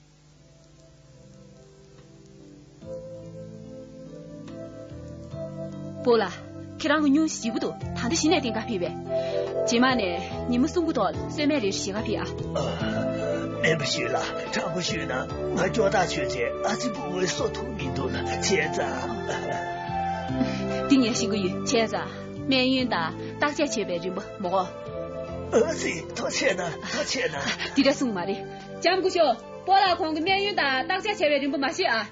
སྤོ་ལགས། ཁྱེད་རང་གི་སྨྱུ་གུ་ཞིག་འདུག་ད་ལྟ་གཞི་ནས་གཏན་འཁེལ་ཕེབས་པས། རྗེས་མ་ནས་ཉིན་མོ་གསུམ་གྱི་ཐོག་ལ་སོན་མེད་རེ་ཞིག་ག་ཕེབས་ཨ། སྨན་པ་ཞུས་ལགས། དྲང་པོ་ཞུས་ན་ང་སྐྱོ་ཐག་ཆོད་བྱས་ཨ་ཙི་སྤོ་བོའི་སོ་ཐུབ་མི་འདུག་ལགས། བྱས་ཙང་། འདི་ངས་ཤེས་ཀྱི་ཡོད། བྱས་ཙང་སྨན་ཡོན་དང་བརྟག་དཔྱད་བྱས་པའི་རིན་པ་མ་གོ། ཨ་ཙི། ཐུགས་རྗེ་གནང་། ཐུགས་རྗེ་གནང་། འདི་འདྲ་གསུངས་མ་རེད། ལྕམ་སྐུ་ཞབས། སྤོ་ལགས་ཁོང་གི་སྨན་ཡོན་དང་བརྟག་དཔྱད་བྱས་པའི་རིན་པ་མ་ཤེས་ཨ།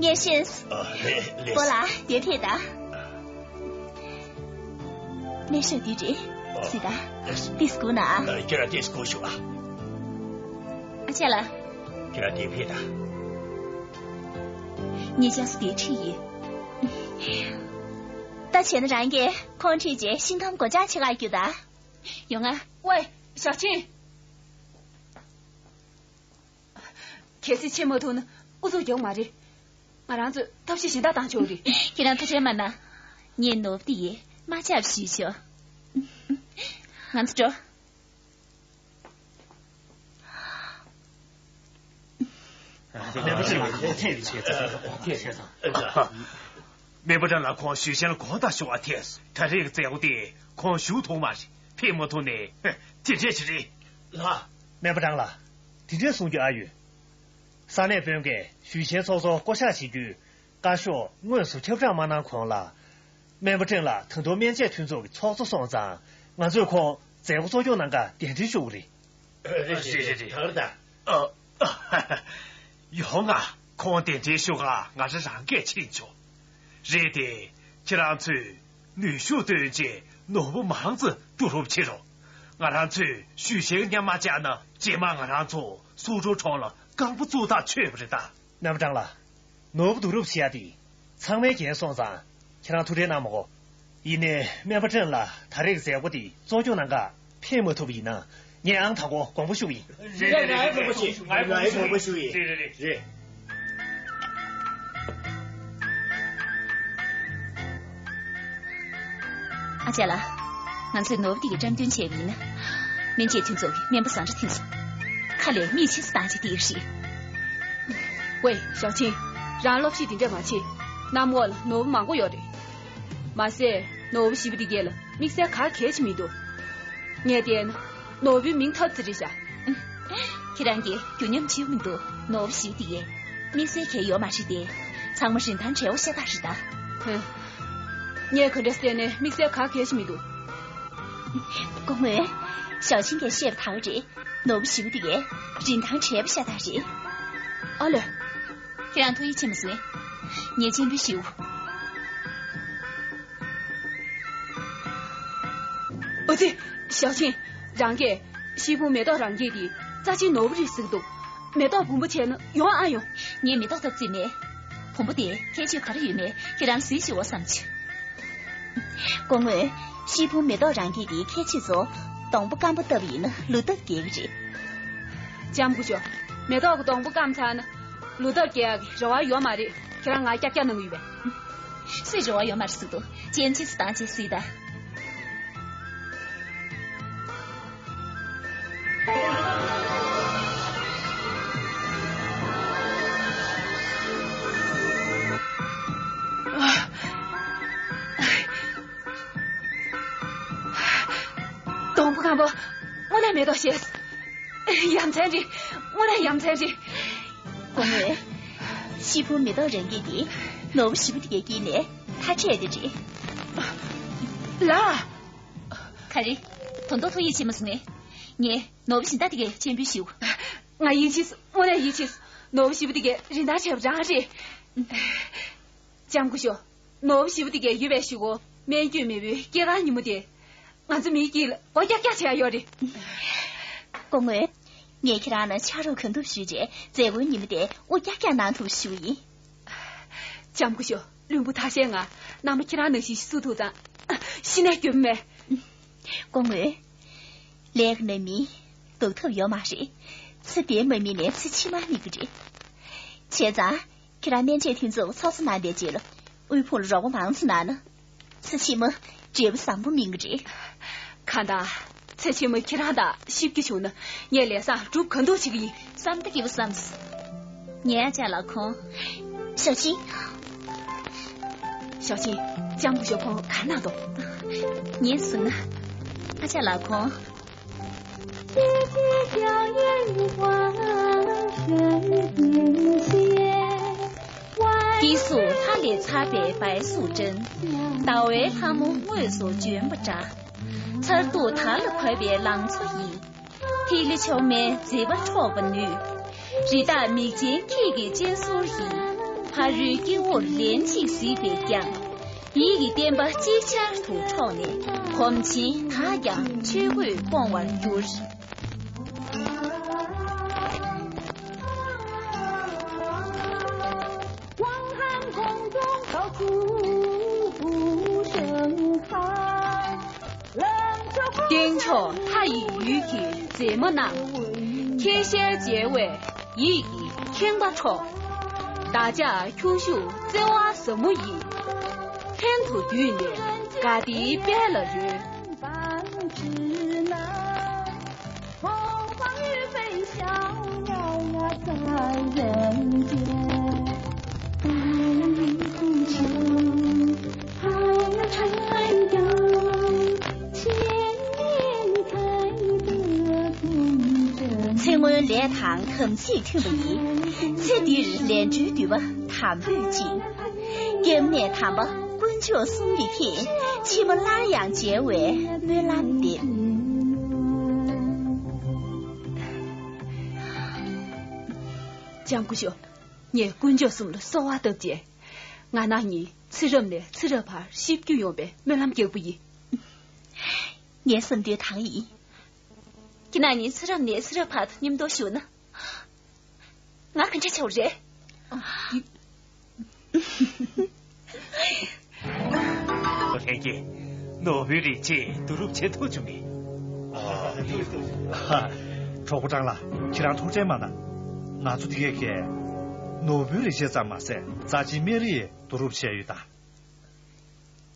ངས་ཤེས། ཨ། ལེ་ལེ། སྤོ་ལགས་དེ་ཕེབས་དང་། སྨན་ཞབས་འདི་རེད། ཨ། གཟིགས་དང་། ལེ། ཏིས་སྒུག་ན་ཨ། ཨ། ཁྱེད་རང་ཏིས་སྒུག་ཤོག་ཨ། ཨ་ཅག་ལགས། ཁྱེད་རང་དེ་ཕེབས་དང་། ངས་ཅག་སུ་དེ་ཁྲིད་ཡིན། ད་བྱས་ན་རང་གིས་ཁོང་ཁྲིད་རྗེས་ཤིང་སྡོང་སྒོ་ལྕགས་ཕྱེད་ཀ་རྒྱུག་དང་། ཡོང་ང་། ཝེ། ཞའོ་ཆིན། གལ་སྲིད་ཕྱིན་མ་ཐུབ་ན་ཨུ་ཚུགས་རྒྱག་མ་རེད། ང་རང་ཚོས་ཐབས་ཤེས་གཞན་དག་བཏང་ཆོག་རེད། ཁྱེད་རང་ཐུགས་ཁྲལ་མ་གནང་། ངས་ནོར་བུ་དེ་ཡི་མ་ཆབ་ཞུས་ཆོག་ང་ཚོ་འགྲོ། སྨན་པ་ཁྲེན་ལགས་ཁོང་ཞུས་ཆེན་ལ་དགོངས་དག་ཞུ་བ་ཐེངས་སོ། ད་རེས་ཀྱི་མཛད་སྒོ་དེ་ཁོང་ཞུགས་ཐུབ་མ་རེད། ཕེབས་མ་ཐུབ་ནས་དེ་འདྲས་ཅིག་རེད། ལགས། སྨན་པ་ཀྲང་ལགས། དེ་འདྲས་གསུང་རྒྱུ་ཨ་ཡོད། ས་གནས་དཔོན་གྱིས་ཞུས་ཆེན་ཚོགས་གཙོ་བསྐོ་གཞག་བྱེད་རྒྱུའི་བཀའ་ཤོག་དངོས་སུ་ཁྱབ་བསྒྲགས་མ་གནང་གོང་ལ། སྨན་པ་ཀྲེང་ལགས་ད་དུང་སྨན་དཔྱད་མཐུན་ཚོགས་ཀྱི་ཚོགས་གཙོ་སོང་ཙང་ང་ཚོས་ཁོང་མཛད་སྒོ་གཙོ་སྐྱོང་གནང་གར་གདན་འདྲེན་ཞུ་གི་རེད། རེད་རེད་རེད། ད་ག་རེད་ད། ཨ། ཡོང་ང་། ཁོང་གདན་འདྲེན་ཞུ་གར་ང་རང་རང་གིས་ཕྱིན་ཆོག་རེད་དེ། ཁྱེད་རང་ཚོས་ནུས་ཤུགས་བཏོན་བྱས་ནོར་བུ་མང་ཙམ་བསྡུ་རུབ་བྱེད་རོགས། ང་རང་ཚོས་ཞུས་ཆེན་མཉམ་མ་བཅར་ན་རྗེས་མ་ང་རང་ཚོ་སུའུ་ཀྲོའུ་གྲོང་ལ་རྐང་པ་བཙུགས་ཐག་ཆོད་པ་རེད་ད། སྨན་པ་ཀྲང་ལགས། ནོར་བུ་བསྡུ་རུབ་བྱེད་ཡ་དེ་ཚང་མས་མཁྱེན་སོང་ཙང་ཁྱེད་རང་ཐུགས་ཁྲལ་གནང་མ་དགོས། ཡིན་ནའི་སྨན་པ་ཀྲེང་ལགས་ད་རེས་ཀྱི་མཛད་སྒོ་དེ་གཙོ་སྐྱོང་གནང་གར་ཕེབས་མ་ཐུབ་པ་ཡིན་ན་ངས་ཨང་དང་པོ་དགོངས་པ་ཞུ་གི་ཡིན། རེད་རེད། ང་ཡང་དགོངས་པ་ཞུ་ཡིན། ང་ཡང་དགོངས་པ་ཞུ་ཡིན། རེད་རེད་རེད། ཨ་ཅག་ལགས། ང་ཚོས་ནོར་བུ་དེ་གའི་བཀྲམ་སྟོན་བྱས་པ་ཡིན་ན། སྨན་དཔྱད་མཐུན་ཚོགས་ཀྱི་སྨན་པ་བཟང་དྲགས་ཐོན་སོང་། ཁ་ལས་མིག་ཆེ་སུ་བཏང་བྱས་བསྡད་ཀྱི་རེད། ཝེ། ཞའོ་ཆིན། རང་བློ་ཕྱིས་དེ་འདྲ་མ་བྱེད། གནམ་འོག་ལ་ནོར་བུ་མང་པོ་ཡོད་རེད། མ་ཟད་ནོར་བུ་བཞི་པོ་དེ་གས་ལ་དམིགས་བསལ་ག་གལ་ཆེ་མི་འདུག་ངས་བལྟས་ན་ནོར་བུའི་མིང་ཐོབ་ཙམ་རེད་ཤག་ཁྱེད་རང་གིས་རྒྱུ་ཉམས་བྱེད་མི་འདུག་ནོར་བུ་བཞི་པོ་དེ་གས་དམིགས་བསལ་གལ་ཡོད་མ་རེད་དེ། ཚང་མ་རིན་ཐང་བྲལ་བ་ཤ་སྟག་རེད་ད། ཧུམ། ངས་ག་འདྲ་བལྟས་ནའི་དམིགས་བསལ་ག་གལ་ཆེ་མི་འདུག་སྐུ་ངོ། ཞའོ་ཆིན་གྱིས་བཤད་པ་ད་ག་རེད། ནོར་བུ་བཞི་པོ་དེ་གས་རིན་ཐང་བྲལ་བ་ཤ་སྟག་རེད། ཨ་ལས། ཁྱེད་རང་ཐུགས་ཡིད་ཆེས་མ་སོང་ངས། ངའི་གཅེན་པོའི་ཞུ། ཨོ་ཙི། ཞའོ་ཆིན། རང་གིས་ཤིང་ཕུང་མེ་ཏོག་རང་རྒྱས་དེ་རྩ་ཆེའི་ནོར་བུ་རེད་ཟེར་གྱི་འདུག་མེ་ཏོག་བུམ་པ་བྱས་ན་ཡོང་ཨ་ཡོང་། ངས་མེ་ཏོག་བཏབ་རྩིས་མེད། བུམ་པ་དེ་ཁྱད་ཆོས་ག་རེ་ཡོད་མེད་ཁྱེད་རང་གཟིགས་ཤེས་བསམ་བྱུང་། སྐུ་ངོ། ཤིང་ཕུང་མེ་ཏོག་རང་རྒྱས་དེ་ཁྱད་ཆོས་ཚོ་སྡོང་པོ་སྐམ་པོ་བཏབ་པ་ཡིན་ན་ལོ་འདབ་རྒྱས་ཀྱི་རེད། ལྕམ་སྐུ་ཞབས། མེ་ཏོག་གི་སྡོང་པོ་སྐམ་ཚར་ན་ལོ་འདབ་རྒྱས་ཡག་གི་རེ་བ་ཡོད་མ་རེད། ཁྱེད་རང་ང་ཀྱག་ཀྱག་གནང་གི་ཡོད་པས། སུས་རེ་བ་ཡོད་མ་རེད་ཟེར་འདུག་ཅན་ཅིས་དང་ཅིས་སི་ད། སྡོང་པོ་སྐམ་པོ་དངོས་གནས་མེ་ཏོག་བཞད། ཡ་མཚན་རེད། དངོས་གནས་ཡ་མཚན་རེད། སྐུ་ངོ། ཤིང་ཕུང་མེ་ཏོག་རང་རྒྱས་དེ་ནོར་བུ་བཞི་པོ་དེ་གའི་དཀྱིལ་ནས་ཐག་ཆད་དེ་རེད། ལགས། ག་རེ། དོན་དག་ཐོག་ཡིད་ཆེས་མ་སོང་ངས། ངས་ནོར་བུ་སྦྱིན་བདག་དེ་གའི་གཅེན་པོའི་ཞུ། ང་ཡིད་ཆེས། དངོས་གནས་ཡིད་ཆེས། ནོར་བུ་བཞི་པོ་དེ་གའི་རིན་ཐང་བྲལ་བ་རང་རེད། ལྕམ་སྐུ་ཞབས། ནོར་བུ་བཞི་པོ་དེ་གའི་ཡོད་པའི་ཞུ་གོ། སྨན་བཅོས་མེས་པོའི་སྐྱེས་སྐར་ཉིན་མོ་དེ། ང་ཚོ་མིའི་དཀྱིལ་ལ་སྒོ་རྒྱག་རྒྱག་བྱེད་ཡ་ཡོད་རེད། སྐུ་ངོ། ངས་ཁྱེད་རང་ལ་ཕྱག་རོགས་གང་ཐུབ་ཞུས་རྗེས་མཛད་སྒོའི་ཉིན་མོ་དེ་དབུ་རྒྱག་རྒྱག་གནང་ཐུབ་ཞུ་ཡིན། ལྕམ་སྐུ་ཞབས། བློན་པོ་ཐ་ཤལ་ང་མནའ་མ་ཁྱེད་རང་ནང་བཞིན་ཞིག་བསུ་ཐུབ་ཙང་ཤི་ནས་སྐྱོབ་མེད། སྐུ་ངོ། ལས་ཀ་ནང་མི་སྡུག་ཐབས་ཡོད་མ་རེད། ཚེ་འདིར་མ་སྨིན་ནའི་ཚེ་ཕྱི་མར་སྨིན་གི་རེད། བྱས་ཙང་། ཁྱེད་རང་སྨན་བཅོས་མཐུན་ཚོགས་ཚོགས་གཙོ་གནང་བའི་རྗེས་ལ་དབུལ་ཕོངས་ལ་རོགས་པ་མང་ཙམ་གནང་ན། ཚེ་ཕྱི་མ་འབྲས་བུ་བཟང་པོ་སྨིན་གི་རེད། གང་ལྟར། ཚེ་ཕྱི་མ་ཁྱེད་རང་དང་གཤིབ་རྒྱུ་བྱུང་ན་ངས་ལས་བཟང་སྒྲུབ་གང་ཐུབ་བྱེད་ཀྱི་ཡིན། བསམ་གཏན་སྐྱིད་པོ་བསམ། ངའི་ཨ་ཅག་ལག་ཁོང་། ཞའོ་ཆིན། ཞའོ་ཆིན། ལྕམ་སྐུ་ཞབས་ཁོང་ག་རེ་གནང་འདུག་ངས་གསུངས་ན། ཨ་ཅག་ལག་ཁོང་། དཀྱིལ་སུ་ལྷ་ལས་ཚར་བའི་བའི་གཟུགས་ཅན། ཟླ་བའི་ལྷ་མོ་དངོས་སུ་བྱོན་པ་འདྲ། མཚར་སྡུག་དར་ལ་བབས་པའི་ལང་ཚོ་ཡིན། ཐིག་ལེ་མཆོག་མའི་མཛེས་པ་འཕྲོག་པར་ནུས། རི་དྭགས་མིག་ཅན་ཁྱེད་ཀྱི་སྤྱན་ཟུར་ཡིན། ཕ་རོལ་སྐྱེ་བོར་ལན་གཅིག་གཟིགས་པས་ཀྱང་། ཡིད་ཀྱི་བརྟན་པ་ཅིག་ཆར་དུ་འཕྲོག་ནས། གོམ་ཆེན་དག་ཀྱང་ཆོས་གོས་སྤོང་བར་འགྱུར། སྟེང་ཕྱོགས་མཐའ་ཡི་ཡུལ་གྱི་མཛེས་མ་རྣམས། ཁྱེད་ཞལ་མཇལ་བས་ཡིད་ཀྱི་ཁེངས་པ་འཕྲོག་བདག་ཅག་ཁྱུང་ཤུག་བརྩེ་བ་ཟབ་མོ་ཡིས། ལྷན་དུ་བསྡུས་ནས་དགའ་བདེའི་དཔལ་ལ་རོལ། ཚེ་སྔོན་ལས་དང་དམ་ཚིག་མཐུན་པ་ཡིས། ཚེ་འདིར་ལས་འཕྲོའི་འདུན་པ་དམ་པོས་བཅིངས། སྐྱབས་གནས་དམ་པ་དཀོན་མཆོག་གསུམ་གྱིས་ཁེངས། ཕྱི་མ་སླར་ཡང་མཇལ་བའི་སྨོན་ལམ་འདེབས། ལྕམ་སྐུ་ཞབས། ངས་དཀོན་མཆོག་གསུམ་ལ་གསོལ་བ་བཏབ་རྗེས། ང་རང་གཉིས་ཚེ་རབས་ནས་ཚེ་རབས་བར་གཤིབ་རྒྱུ་ཡོང་བའི་སྨོན་ལམ་རྒྱག་པ་ཡིན། ངའི་བསམ་དོན་དག་ཡིན། ཁྱེད་རང་གཉིས་ཚེ་རབས་ནས་ཚེ་རབས་བར་དུ་མཉམ་དུ་བཞུགས་ན། ང་ག་འདྲ་བྱེད་དགོས་རེད། ལྷན་རྒྱས། ནོར་བུའི་རིགས་བཅས་བསྡུ་རུབ་བྱེད་ཐུབ་བྱུང་གི། ཨ། གྲོགས་པོ་ཀྲང་ལགས། ཁྱེད་རང་ཐུགས་དྲན་མ་གནང་། ང་ཚོ་འདི་གའི་གས། ནོར་བུའི་རིགས་བཅས་ཙམ་མ་ཟད་རྩ་ཆེའི་སྨན་རིགས་བསྡུ་རུབ་བྱས་ཡོད་ད།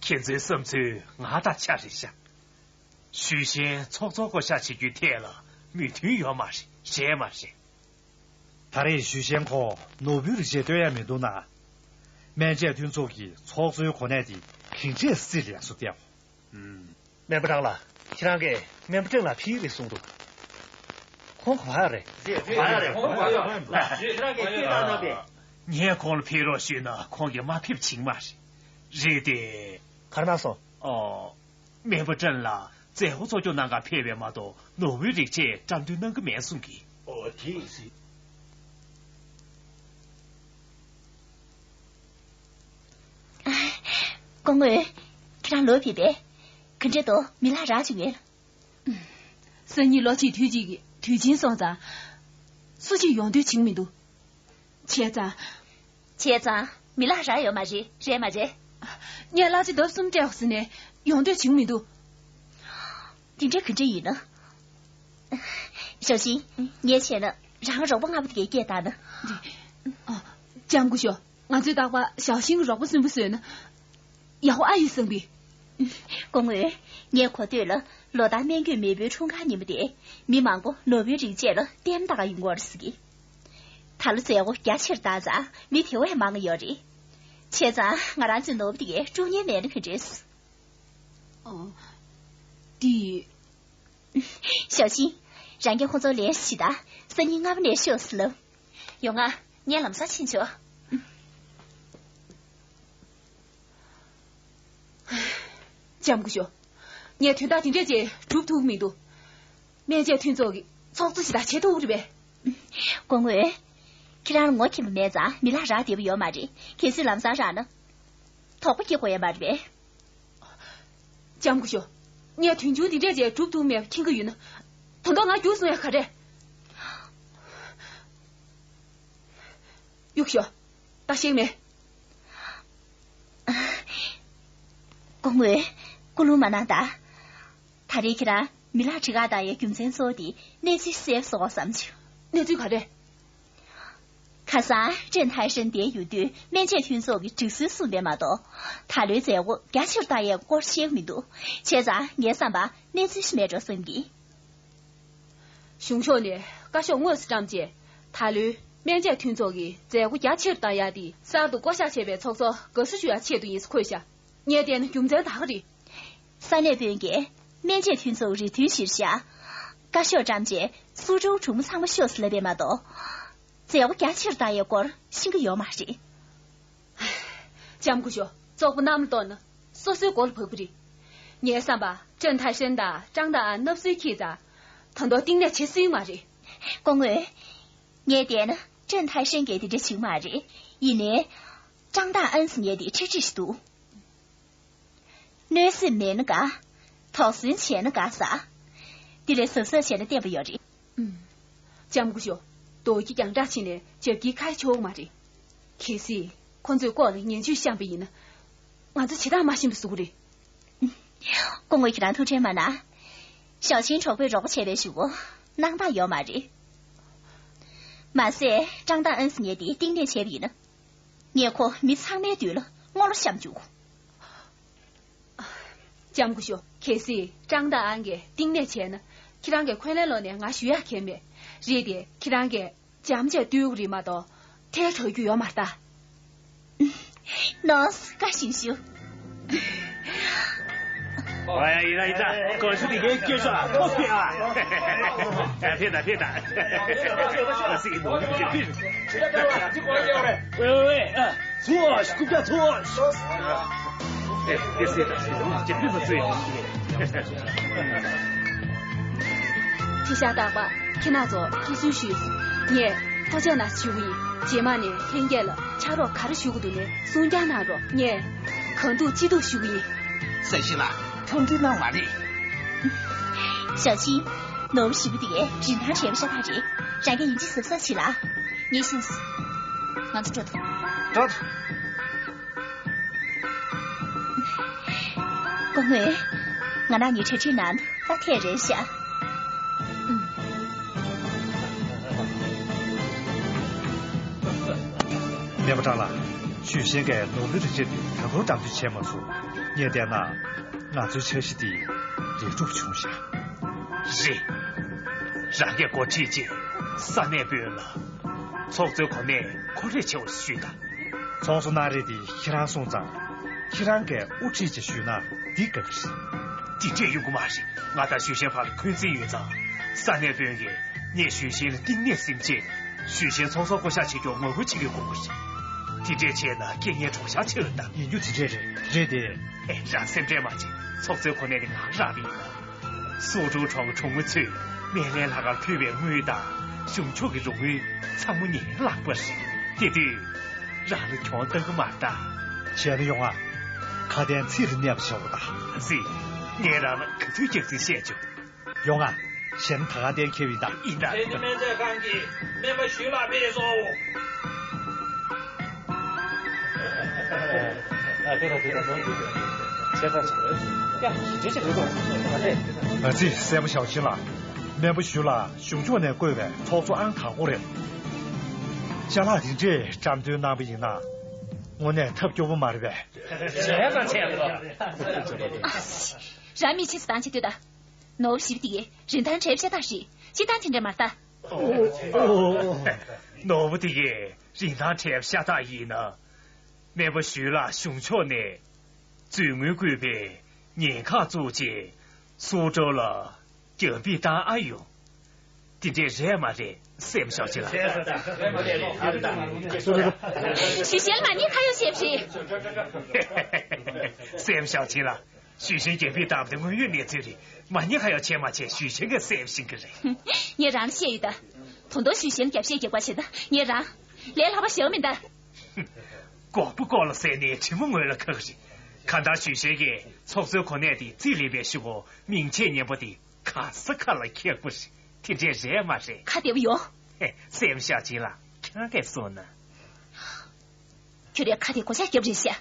ཁྱེད་ཚོའི་བསམ་ཚུལ་ང་དང་ཆ་རེད་ཤག་ཞུས་ཤིང་ཚོགས་གཙོ་བསྐོ་བཞག་བྱེད་རྒྱུའི་ཐད་ལ་མོས་མཐུན་ཡོད་མ་རེད། རེད་མ་རེད། ད་རེས་ཞུས་ཤིང་ཁོ་ནོར་བུའི་རིགས་བཅས་སྟོན་ཡ་མི་འདུག་ན། སྨན་བཅོས་མཐུན་ཚོགས་ཀྱི་ཚོགས་གཙོའི་གོ་གནས་དེ་གིན་ཅེས་སི་ལ་ཡང་སུ་བསྟན། ཨུམ། སྨན་པ་ཀྲང་ལགས། ཁྱེད་རང་གིས་སྨན་པ་ཀྲང་ལགས་ཕེབས་རེད་གསུངས་འདུག་ཁོང་ག་པར་རེད། རེད་རེད། ཁྱེད་རང་གིས་སྐད་བཏང་གནང་པས། ངས་ཁོང་ལ་ཕེབས་རོགས་ཞུས་ན་ཁོང་གིས་མ་ཕེབས་བྱུང་མ་རེད། རེད་དེ། ག་རེ་གནང་སོང་། ཨོ། སྨན་པ་ཀྲང་ལགས་མཛད་སྒོ་གཙོ་སྐྱོང་གནང་གར་ཕེབས་པ་མ་གཏོགས་ནོར་བུའི་རིགས་བཅས་བཀྲམ་སྟོན་གནང་གི་མེད་གསུང་གི། ཨོ་དེ་ཡིན་སྲིད། སྐུ་ངོ། ཁྱེད་རང་ལོ་ཕེབས་པས། ག་འདྲ་འདུག་མི་ལ་རག་བྱུང་ངས། སང་ཉིན་ལོ་གཅིག་དུས་གཅིག་གི་དུས་ཆེན་སོང་ཙང་། སུ་གཅིག་ཡོང་འདོད་བྱུང་མི་འདུག་བྱས་ཙང་། བྱས་ཙང་། མི་ལ་རག་ཡོད་མ་རེད། རེད་མ་རེད། ངས་གླ་ཆ་ལྡབ་གསུམ་སྤྲད་ཟེར་ནས་ཡོང་འདོད་བྱུང་མི་འདུག་དེ་འདྲ་ག་འདྲ་ཡིན་ན། ཞའོ་ཤིན། ངས་བྱས་ན་རང་རོགས་པ་ལྔ་པོ་དེ་གའི་སྐད་བཏང་ན། ཨ། ལྕམ་སྐུ་ཞབས། ང་ཚོའི་རྟག་པར་ཞའོ་ཤིན་གྱི་རོགས་པ་གསོན་པོ་བཟོས་ན། ཡག་པོ་ཨ་ཡིན་བསམ་གི། སྐུ་ངོ། ངས་གོ་ཐོས་ལ་ལོ་ལྟར་སྨན་བཅོས་མེས་པོའི་འཁྲུངས་སྐར་ཉིན་མོ་དེ་མི་མང་པོ་ནོར་བུའི་རིགས་བཅས་ལ་ལྟད་མོ་ལྟ་ག་ཡོང་གི་ཡོད་རེད་ཟེར་གི། ད་ལོ་མཛད་སྒོ་རྒྱ་ཆེར་བཏང་ཙང་མི་དེ་བས་མང་ཡོད་རེད། བྱས་ཙང་ང་རང་ཚོའི་ནོར་བུ་དེ་གའི་དཀྲུག་ཉེན་མེད་ན་ག་འདྲས། ཨོ། དེ། ཞའོ་ཤིན། རང་གིས་ཁོང་ཚོར་ལན་ཞིག་ད། སང་ཉིན་སྔ་པོ་ནས་ཤོག་ཟེར་ལབ། ཡོང་ང་། ངས་ལམ་སང་ཕྱིན་ཆོག་ལྕམ་སྐུ་ཞབས། ངས་དོན་དག་དེ་འདྲས་ཅིག་སྒྲུབ་ཐུབ་ཀྱི་མི་འདུག་སྨན་བཅོས་མཐུན་ཚོགས་ཀྱི་ཚོགས་གཙོ་ཞིག་དང་བྱེད་ཐུབ་ཀྱི་རེད་པས། སྐུ་ངོ། ཁྱེད་རང་ལ་ངོ་མཁྱེན་པ་མེད་ཙང་མི་ལ་རག་བདེ་པོ་ཡོད་མ་རེད། གལ་སྲིད་ལམ་སང་རག་ན། དོགས་པ་སྐྱེ་དགོས་ཡ་མ་རེད་པས། ལྕམ་སྐུ་ཞབས། ངས་དོན་ཆུང་འདི་འདྲས་ཅིག་སྒྲུབ་ཐུབ་མེད་པ་མཁྱེན་གྱི་ཡོད་ན། ད་དུང་ང་རྒྱུགས་སོང་ཡ་ག་རེ། གཡུག་ཞོག་ད་ཤེས་མེད། སྐུ་ངོ། སྐུ་རླུང་མ་གནང་ད། ད་རེས་ཁྱེད་རང་མི་ལག་གྲི་ཁ་བཏང་ཡའི་རྒྱུ་མཚན་གཙོ་བོ་དེ་གནས་ཚུལ་གསལ་པོ་བཟོ་དགོས་བསམ་བྱུང་། གནས་ཚུལ་ག་རེ། ཁ་སང་ཀྲེན་ཐའི་ཧྲན་དེར་ཡོད་དུས་སྨན་དཔྱད་མཐུན་ཚོགས་ཀྱི་སྒྲིག་སྲོལ་སྲུང་བས་མ་གཏོགས། ད་ལོའི་མཛད་སྒོ་རྒྱ་ཆེར་བཏང་ཡའི་སྐོར་བཤད་ཀྱི་མི་འདུག་བྱས་ཙང་ངའི་བསམ་པར་གནས་ཚུལ་ཞིག་མེད་འགྲོ་བསམ་གྱིས། གཞུང་ཕྱོགས་ནས་བཀའ་ཤོག་དངོས་སུ་བཀྲམ་རྗེས། ད་ལོའི་སྨན་དཔྱད་མཐུན་ཚོགས་ཀྱི་མཛད་སྒོ་རྒྱ་ཆེར་བཏང་ཡ་དེ་གསར་དུ་བསྐོ་གཞག་བྱས་པའི་ཚོགས་གཙོར་དགའ་བསུ་ཞུ་ཡ་ཆེད་དུ་ཡིན་ཟེར་འཁོད་བཞག་ངས་བལྟས་ན་རྒྱུ་མཚན་དག་གི་རེད། ས་གནས་དཔོན་གྱིས་སྨན་དཔྱད་མཐུན་ཚོགས་རེ་འདུན་གཞིར་བཞག་བཀའ་ཤོག་བཀྲམ་རྗེས་སུའུ་ཀྲོའུ་གྲོང་མི་ཚང་མ་ཤོག་ཟེར་ལབ་པས་མ་གཏོགས། མཛད་སྒོ་རྒྱ་ཆེར་བཏང་ཡའི་སྐོར་ཤེས་ཀྱི་ཡོད་མ་རེད། ལྕམ་སྐུ་ཞབས། བཙོག་པ་གནམ་ལ་གཏོར་ན་སོ་སོའི་མགོ་ལ་བབས་ཀྱི་རེད། ངའི་བསམ་པར་ཀྲེན་ཐའི་ཧྲན་དང་ཀྲང་ཏང་ཨན་མནབ་སྲོལ་འཁྱེར་ཙང་། ད་དུང་གཏིང་ནས་བྱེད་སྲིད་མ་རེད། སྐུ་ངོ། ངས་བལྟས་ན་ཀྲེན་ཐའི་ཧྲན་གྱིས་དེ་འདྲ་བྱེད་ཀྱི་མ་རེད། ཡིན་ནའི། ཀྲང་ཏང་ཨན་ཟེར་མཁན་དེ་ཁྲིག་ཁྲིག་ཞིག་འདུག་གནོད་སེམས་མེད་ན་དགའ། དོགས་ཟོན་བྱས་ན་དགའ་ས། དེ་ལས་གཟབ་གཟབ་བྱས་ན་བརྟན་པ་ཡོད་རེད། ཨུམ། ལྕམ་སྐུ་ཞབས། རྡོ་རྗེ་རྒྱང་གྲགས་ཕྱིན་ནས་རྒྱབ་ཀྱི་ཁ་ཆོག་མ་རེད། གལ་སྲིད་ཁོ་ཚོས་ལྐོག་ལ་ངན་ཇུས་བཤམས་པ་ཡིན་ན། ང་ཚོ་བྱེ་བྲག་མ་ཤེས་པ་བཟོ་གི་རེད། སྐུ་ངོ་ཁྱེད་རང་ཐུགས་ཁྲལ་མ་གནང་། ཞའོ་ཆིན་གྲོགས་པོས་རོགས་པ་བྱས་པའི་གཞུག་གུ་གནང་སྟངས་ཡོད་མ་རེད། མ་ཟད་ཀྲང་ཏང་ཨན་ཟེར་མཁན་དེ་གཏིང་ནས་བྱས་པ་ཡིན་ན། ངས་ཁོ་མི་ཚང་མའི་མདུན་ལ་སྔོན་ལ་བཤམས་བཅུག་ལྕམ་སྐུ་ཞབས། གལ་སྲིད་ཀྲང་ཏང་ཨན་གྱིས་གཏིང་ནས་བྱས་ན། ཁྱེད་རང་གིས་འཁོན་ལན་སློག་ནས་ང་ཞུ་ཡག་གལ་མེད། རེད་དེ། ཁྱེད་རང་གིས་འཇམ་ཆ་བཏུལ་གི་རེད་མ་གཏོགས། ཐལ་དྲགས་རྒྱུ་ཡོད་མ་རེད་ད། ནོས། བཀའ་བཞིན་ཞུ། ཨ་ཡ། ཡིན་ད་ཡིན་ད། གོང་ཞུ་དེ་གའི་སྐྱོན་ཤོག་ཨ། ཐོག་ཕེ་ཨ། ཕེ་ད་ཕེ་ད། ཨ་སི་ནོ་ཕེ་ཕེ། ཝེ་ཝེ་ཝེ། ཨ། ཚུའོ་ཤི་ཀུ་ཀ་ཚུའོ་ཤི། ཨེ་ཨེ་སི་ད་སི་ནོ་ཇེ་ཕི་མ་ཚུའི། ཁྱེད་ཤ་སྟག་པ། ཁྱེད་རྣམ་ཚོ་ཐུགས་སུན་ཞུས། ངས་ཐུགས་རྗེ་གནང་ཞུ་གི་ཡིན། རྗེས་མ་ནས་ལྷན་རྒྱས་ལ་ཕྱག་རོགས་ག་རེ་ཞུ་དགོས་འདུག་ནས་གསུང་རྒྱག་གནང་རོགས། ངས་གང་ཐུབ་ཅི་ཐུབ་ཞུ་གི་ཡིན། སེ་ཤི་ལ་འཚམས་འདྲི་གནང་བ་རེད། ཞའོ་ཆིན། ནོར་བུ་ཞེ་པོ་དེ་གའི་རིན་ཐང་བྲལ་བའི་ཤ་སྟག་རེད། རང་གིས་ཡིན་གཅིག་གཟབ་གཟབ་བྱེད་ལ། ངས་ཤེས་སོང་། ང་ཚོ་འགྲོ་ཐུབ། འགྲོ་ཐུབ། སྐུ་ངོ། ང་རང་གཉིས་གྲ་སྒྲིག་གནང་འདུག་ད་ཐད་རེད་ཤག་སྨན་པ་ཀྲང་ལགས། ཞུས་ཤིན་གྱིས་ནོར་བུའི་རིགས་རིགས་དེ་ད་དུང་དམ་འཛིན་བྱས་མ་སོང་། ངས་བལྟས་ན། ང་ཚོའི་འཆར་གཞི་དེ་ལེགས་གྲུབ་བྱུང་ཤག་རེད། རང་གིས་འགོ་ཁྲིད་ཅིག་ས་གནས་དཔོན་ལ། ཚོགས་གཙོའི་གོ་གནས་ཁོ་རས་ཆེ་བ་ཞུས་དང་། ཚོགས་གཙོ་གནང་རེས་དེ་ཁྱེད་རང་སོང་ཙང་། ཁྱེད་རང་གིས་དབུ་ཁྲིད་ཅིག་ཞུས་ན་འདི་དགའ་གི་རེད། དེ་འདྲས་ཡོང་གི་མ་རེད། ང་དང་ཞུས་ཤིན་བར་འཁོན་འཛིན་ཡོད་ཙང་། ས་གནས་དཔོན་གྱིས་ངས་ཞུས་ཤིན་ལ་གཏིང་ནས་སེམས་བྱེད། ཞུས་ཤིན་ཚོགས་གཙོ་བསྐོ་གཞག་བྱེད་རྒྱུར་ངོ་རྒོལ་བྱེད་ཀྱི་དགོས་ཀྱི་རེད། དེ་འདྲས་བྱས་ན་རྐྱེན་ངན་གྲོགས་ཤག་ཆེ་ལ་གདའ། ཡིན་རྒྱུ་དེ་འདྲས་རེད། རེད་དེ། ཨེ། རང་སེམས་ཁྲལ་མ་བྱེད། ཚོགས་གཙོའི་གོ་གནས་དེ་ང་རག་པ་ཡིན་ན། སུའུ་ཀྲོའུ་གྲོང་གྲོང་མི་ཚོས་སྨན་ལས་ལྷ་ཁང་ཕུལ་བའི་དངུལ་དང་གཞུང་ཕྱོགས་ཀྱི་རོགས་དངུལ་ཚང་མ་ངའི་ལག་པར་རེད། དེ་དུས་རང་ལ་གྱོང་གཏང་གི་མ་རེད་ད། བྱས་ན་ཡོང་ང་། ཁ་དན་ཚིག་རེ་གནས་པ་བྱའོ་ད། ཟི། ངས་རང་ལ་ག་ཚོད་རྒྱག་རྩིས་བཤད་ཆོག་ཡོང་ང་། གཞན་ད་ག་གཏན་འཁེལ་བ་ཡིན་ད། ཡིན་ད། དེ་ནི་སྨན་རྩིས་ཁང་གི་སྨན་པ་ཞུས་ལགས་ཕེབས་སོང་། ཨ་ཕེབས་ད་ཕེབས་ད་ནོར་འདུག་ཆེ་ས་ཆེ། ཡ་ཞི་བདེ་ཆེ་འདུག་ཨ་ཙི། སྲས་མོ་ཞའོ་ཆིན་ལགས། སྨན་པ་ཞུས་ལགས་གཞུང་ཕྱོགས་ནས་བསྐོས་པའི་ཚོགས་གཙོ་ཨང་དང་པོ་རེད། ཅ་ལག་དེ་འདྲས་བཀྲམ་སྟོན་གནང་བ་ཡིན་ན། དངོས་གནས་ཐབས་སྐྱོ་པོ་མ་རེད་པས། བྱས་ཙང་བྱས་ཙང་། ཨ་ཙི། རང་མི་ཕྱི་སུ་བཏང་བྱེད་འདོད་ད། ནོར་བུ་ཞེ་པོ་དེ་གའི་རིན་ཐང་བྲལ་བའི་ཤ་སྟག་རེད། སྤྱིར་བཏང་དེ་འདྲ་མ་རེད་ད། ཨོ། ནོར་བུ་དེ་གའི་རིན་ཐང་བྲལ་བའི་ཤ་སྟག་ཡིན་ན། སྨན་པ་ཞུས་ལགས་གཞུང་ཕྱོགས་ནས་རྫུས་དངུལ་བཀོད་པའི་ཉེན་ཁ་བཙུགས་རྗེས་སུའུ་ཀྲོའུ་ལ་རྒྱབ་འབུད་བཏང་ཨ་ཡོང་། དེ་འདྲས་རེད་མ་རེད། སྲས་མོ་ཞའོ་ཆིན་ལགས། ཞུས་ཤིན་མ་ཉེས་ཁ་གཡོག་བྱས་པ་རེད། སྲས་མོ་ཞའོ་ཆིན་ལགས། ཞུས་ཤིན་རྒྱབ་འབུད་བཏང་བ་དེ་དངོས་ཡོད་གནས་ཚུལ་རེད། མ་ཉེས་ཁ་གཡོག་བྱས་མ་བྱས་ཞུས་ཤིན་གྱིས་སེམས་ཤེས་ཀྱི་རེད། ངས་རང་ལ་བཤད་ཡོད་ད། ད་དུང་ཞུས་ཤིན་རྒྱབ་བཤད་རྒྱག་པ་བྱེད་ད་ངས་རང་ལས་སླ་པོ་ཞིག་མིན་ད། ལྐོག་པ་ལྐོག་ལ་ཟད་ནས་དྲི་མ་ངོས་ལ་ཁག་རེད། གང་ལྟར་ཞུས་ཤེས་ཀྱི་ཚོགས་གཙོའི་གོ་གནས་དེ་རྩིས་ལེན་པའི་གཞུག་གུ་མིང་ཆད་ཉན་པོ་དེ་ག་ས་ག་ལ་ཁེགས་པོ་རེད། དེ་འདྲས་རེད་མ་རེད། ཁ་བདེ་པོ་ཡོང་། ཧེ། སེམས་ཤ་ཅིག་ལ་ཁྱེད་རང་གིས་གསུངས་ན། ཁྱོད་རའི་ཁ་དེ་གོ་ཆ་རྒྱབ་རེད་ཤག་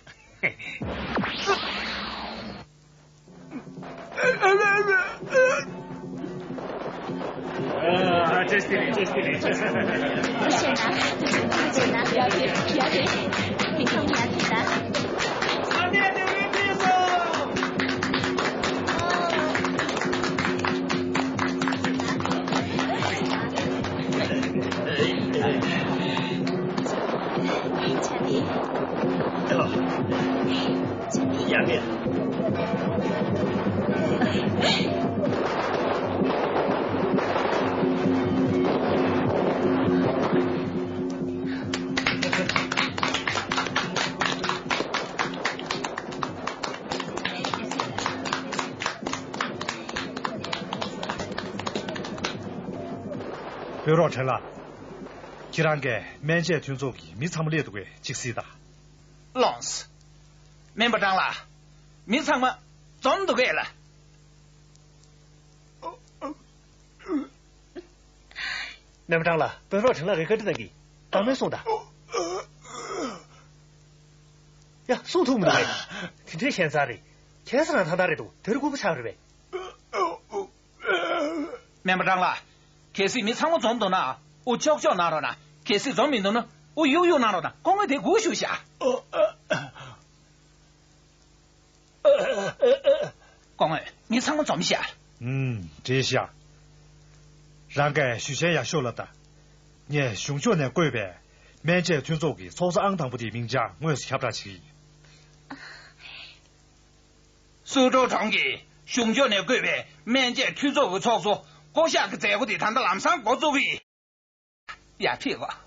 དཔོན་རོགས་ཁྲེན་ལགས། ཁྱེད་རང་གིས་སྨན་དཔྱད་མཐུན་ཚོགས་ཀྱི་མི་ཚང་མ་སླེབས་འདུག་གས་གཅིག་གཟིགས་དང་། ལགས་སོ། སྨན་པ་ཀྲང་ལགས། མི་ཚང་མ་འཛོམས་འདུག་གས་ལགས། སྨན་པ་ཀྲང་ལགས། དཔོན་རོགས་ཁྲེན་ལགས་ཀྱིས་བཀའ་འདྲི་གནང་གི། བདག་མོས་གསུངས་དང་། ཡ། གསུང་ཐུབ་མི་འདུག་གས། དེ་འདྲའི་ཞན་ཚ་རེད། ཁྱད་མཚར་རང་ཐང་ཐང་རེད་འདུག་དེ་རུ་སྐུ་པོ་ཆགས་རེད་པས། སྨན་པ་ཀྲང་ལགས། གལ་སྲིད་མི་ཚང་མ་འཛོམས་འདུག་ན་དབུ་ལྕོག་ལྕོག་གནང་རོགས་གནང་། གལ་སྲིད་འཛོམས་མི་འདུག་ན་དབུ་གཡུག་གཡུག་གནང་རོགས་གནང་། སྐུ་ངོ་དེ་སྒུག་བཞུགས་ཤག་སྐུ་ངོ། མི་ཚང་མ་འཛོམས་ཤག་ཨུམ། བྲིས་ཤག་རང་གིས་ཞུ་མཁན་ཡར་ཤོག་ལབ་དང་། ངས་གཞུང་ཕྱོགས་ནས་བསྐོས་པའི་སྨན་དཔྱད་མཐུན་ཚོགས་ཀྱི་ཚོགས་གཙོ་ཨང་དང་པོ་དེའི་མིང་བྱང་དངོས་སུ་ཁྱབ་བསྒྲགས་བྱེད་ཀྱི་ཡིན། སུའུ་ཀྲོའུ་གྲོང་གི་གཞུང་ཕྱོགས་ནས་བསྐོས་པའི་སྨན་དཔྱད་མཐུན་ཚོགས་ཀྱི་ཚོགས་གཙོ་བསྐོ་གཞག་གི་མཛད་སྒོ་དེ་ད་ལྟ་ལམ་སང་འགོ་བཙུགས་ཀྱི་ཡིན། ཡར་ཕེབས་རོགས།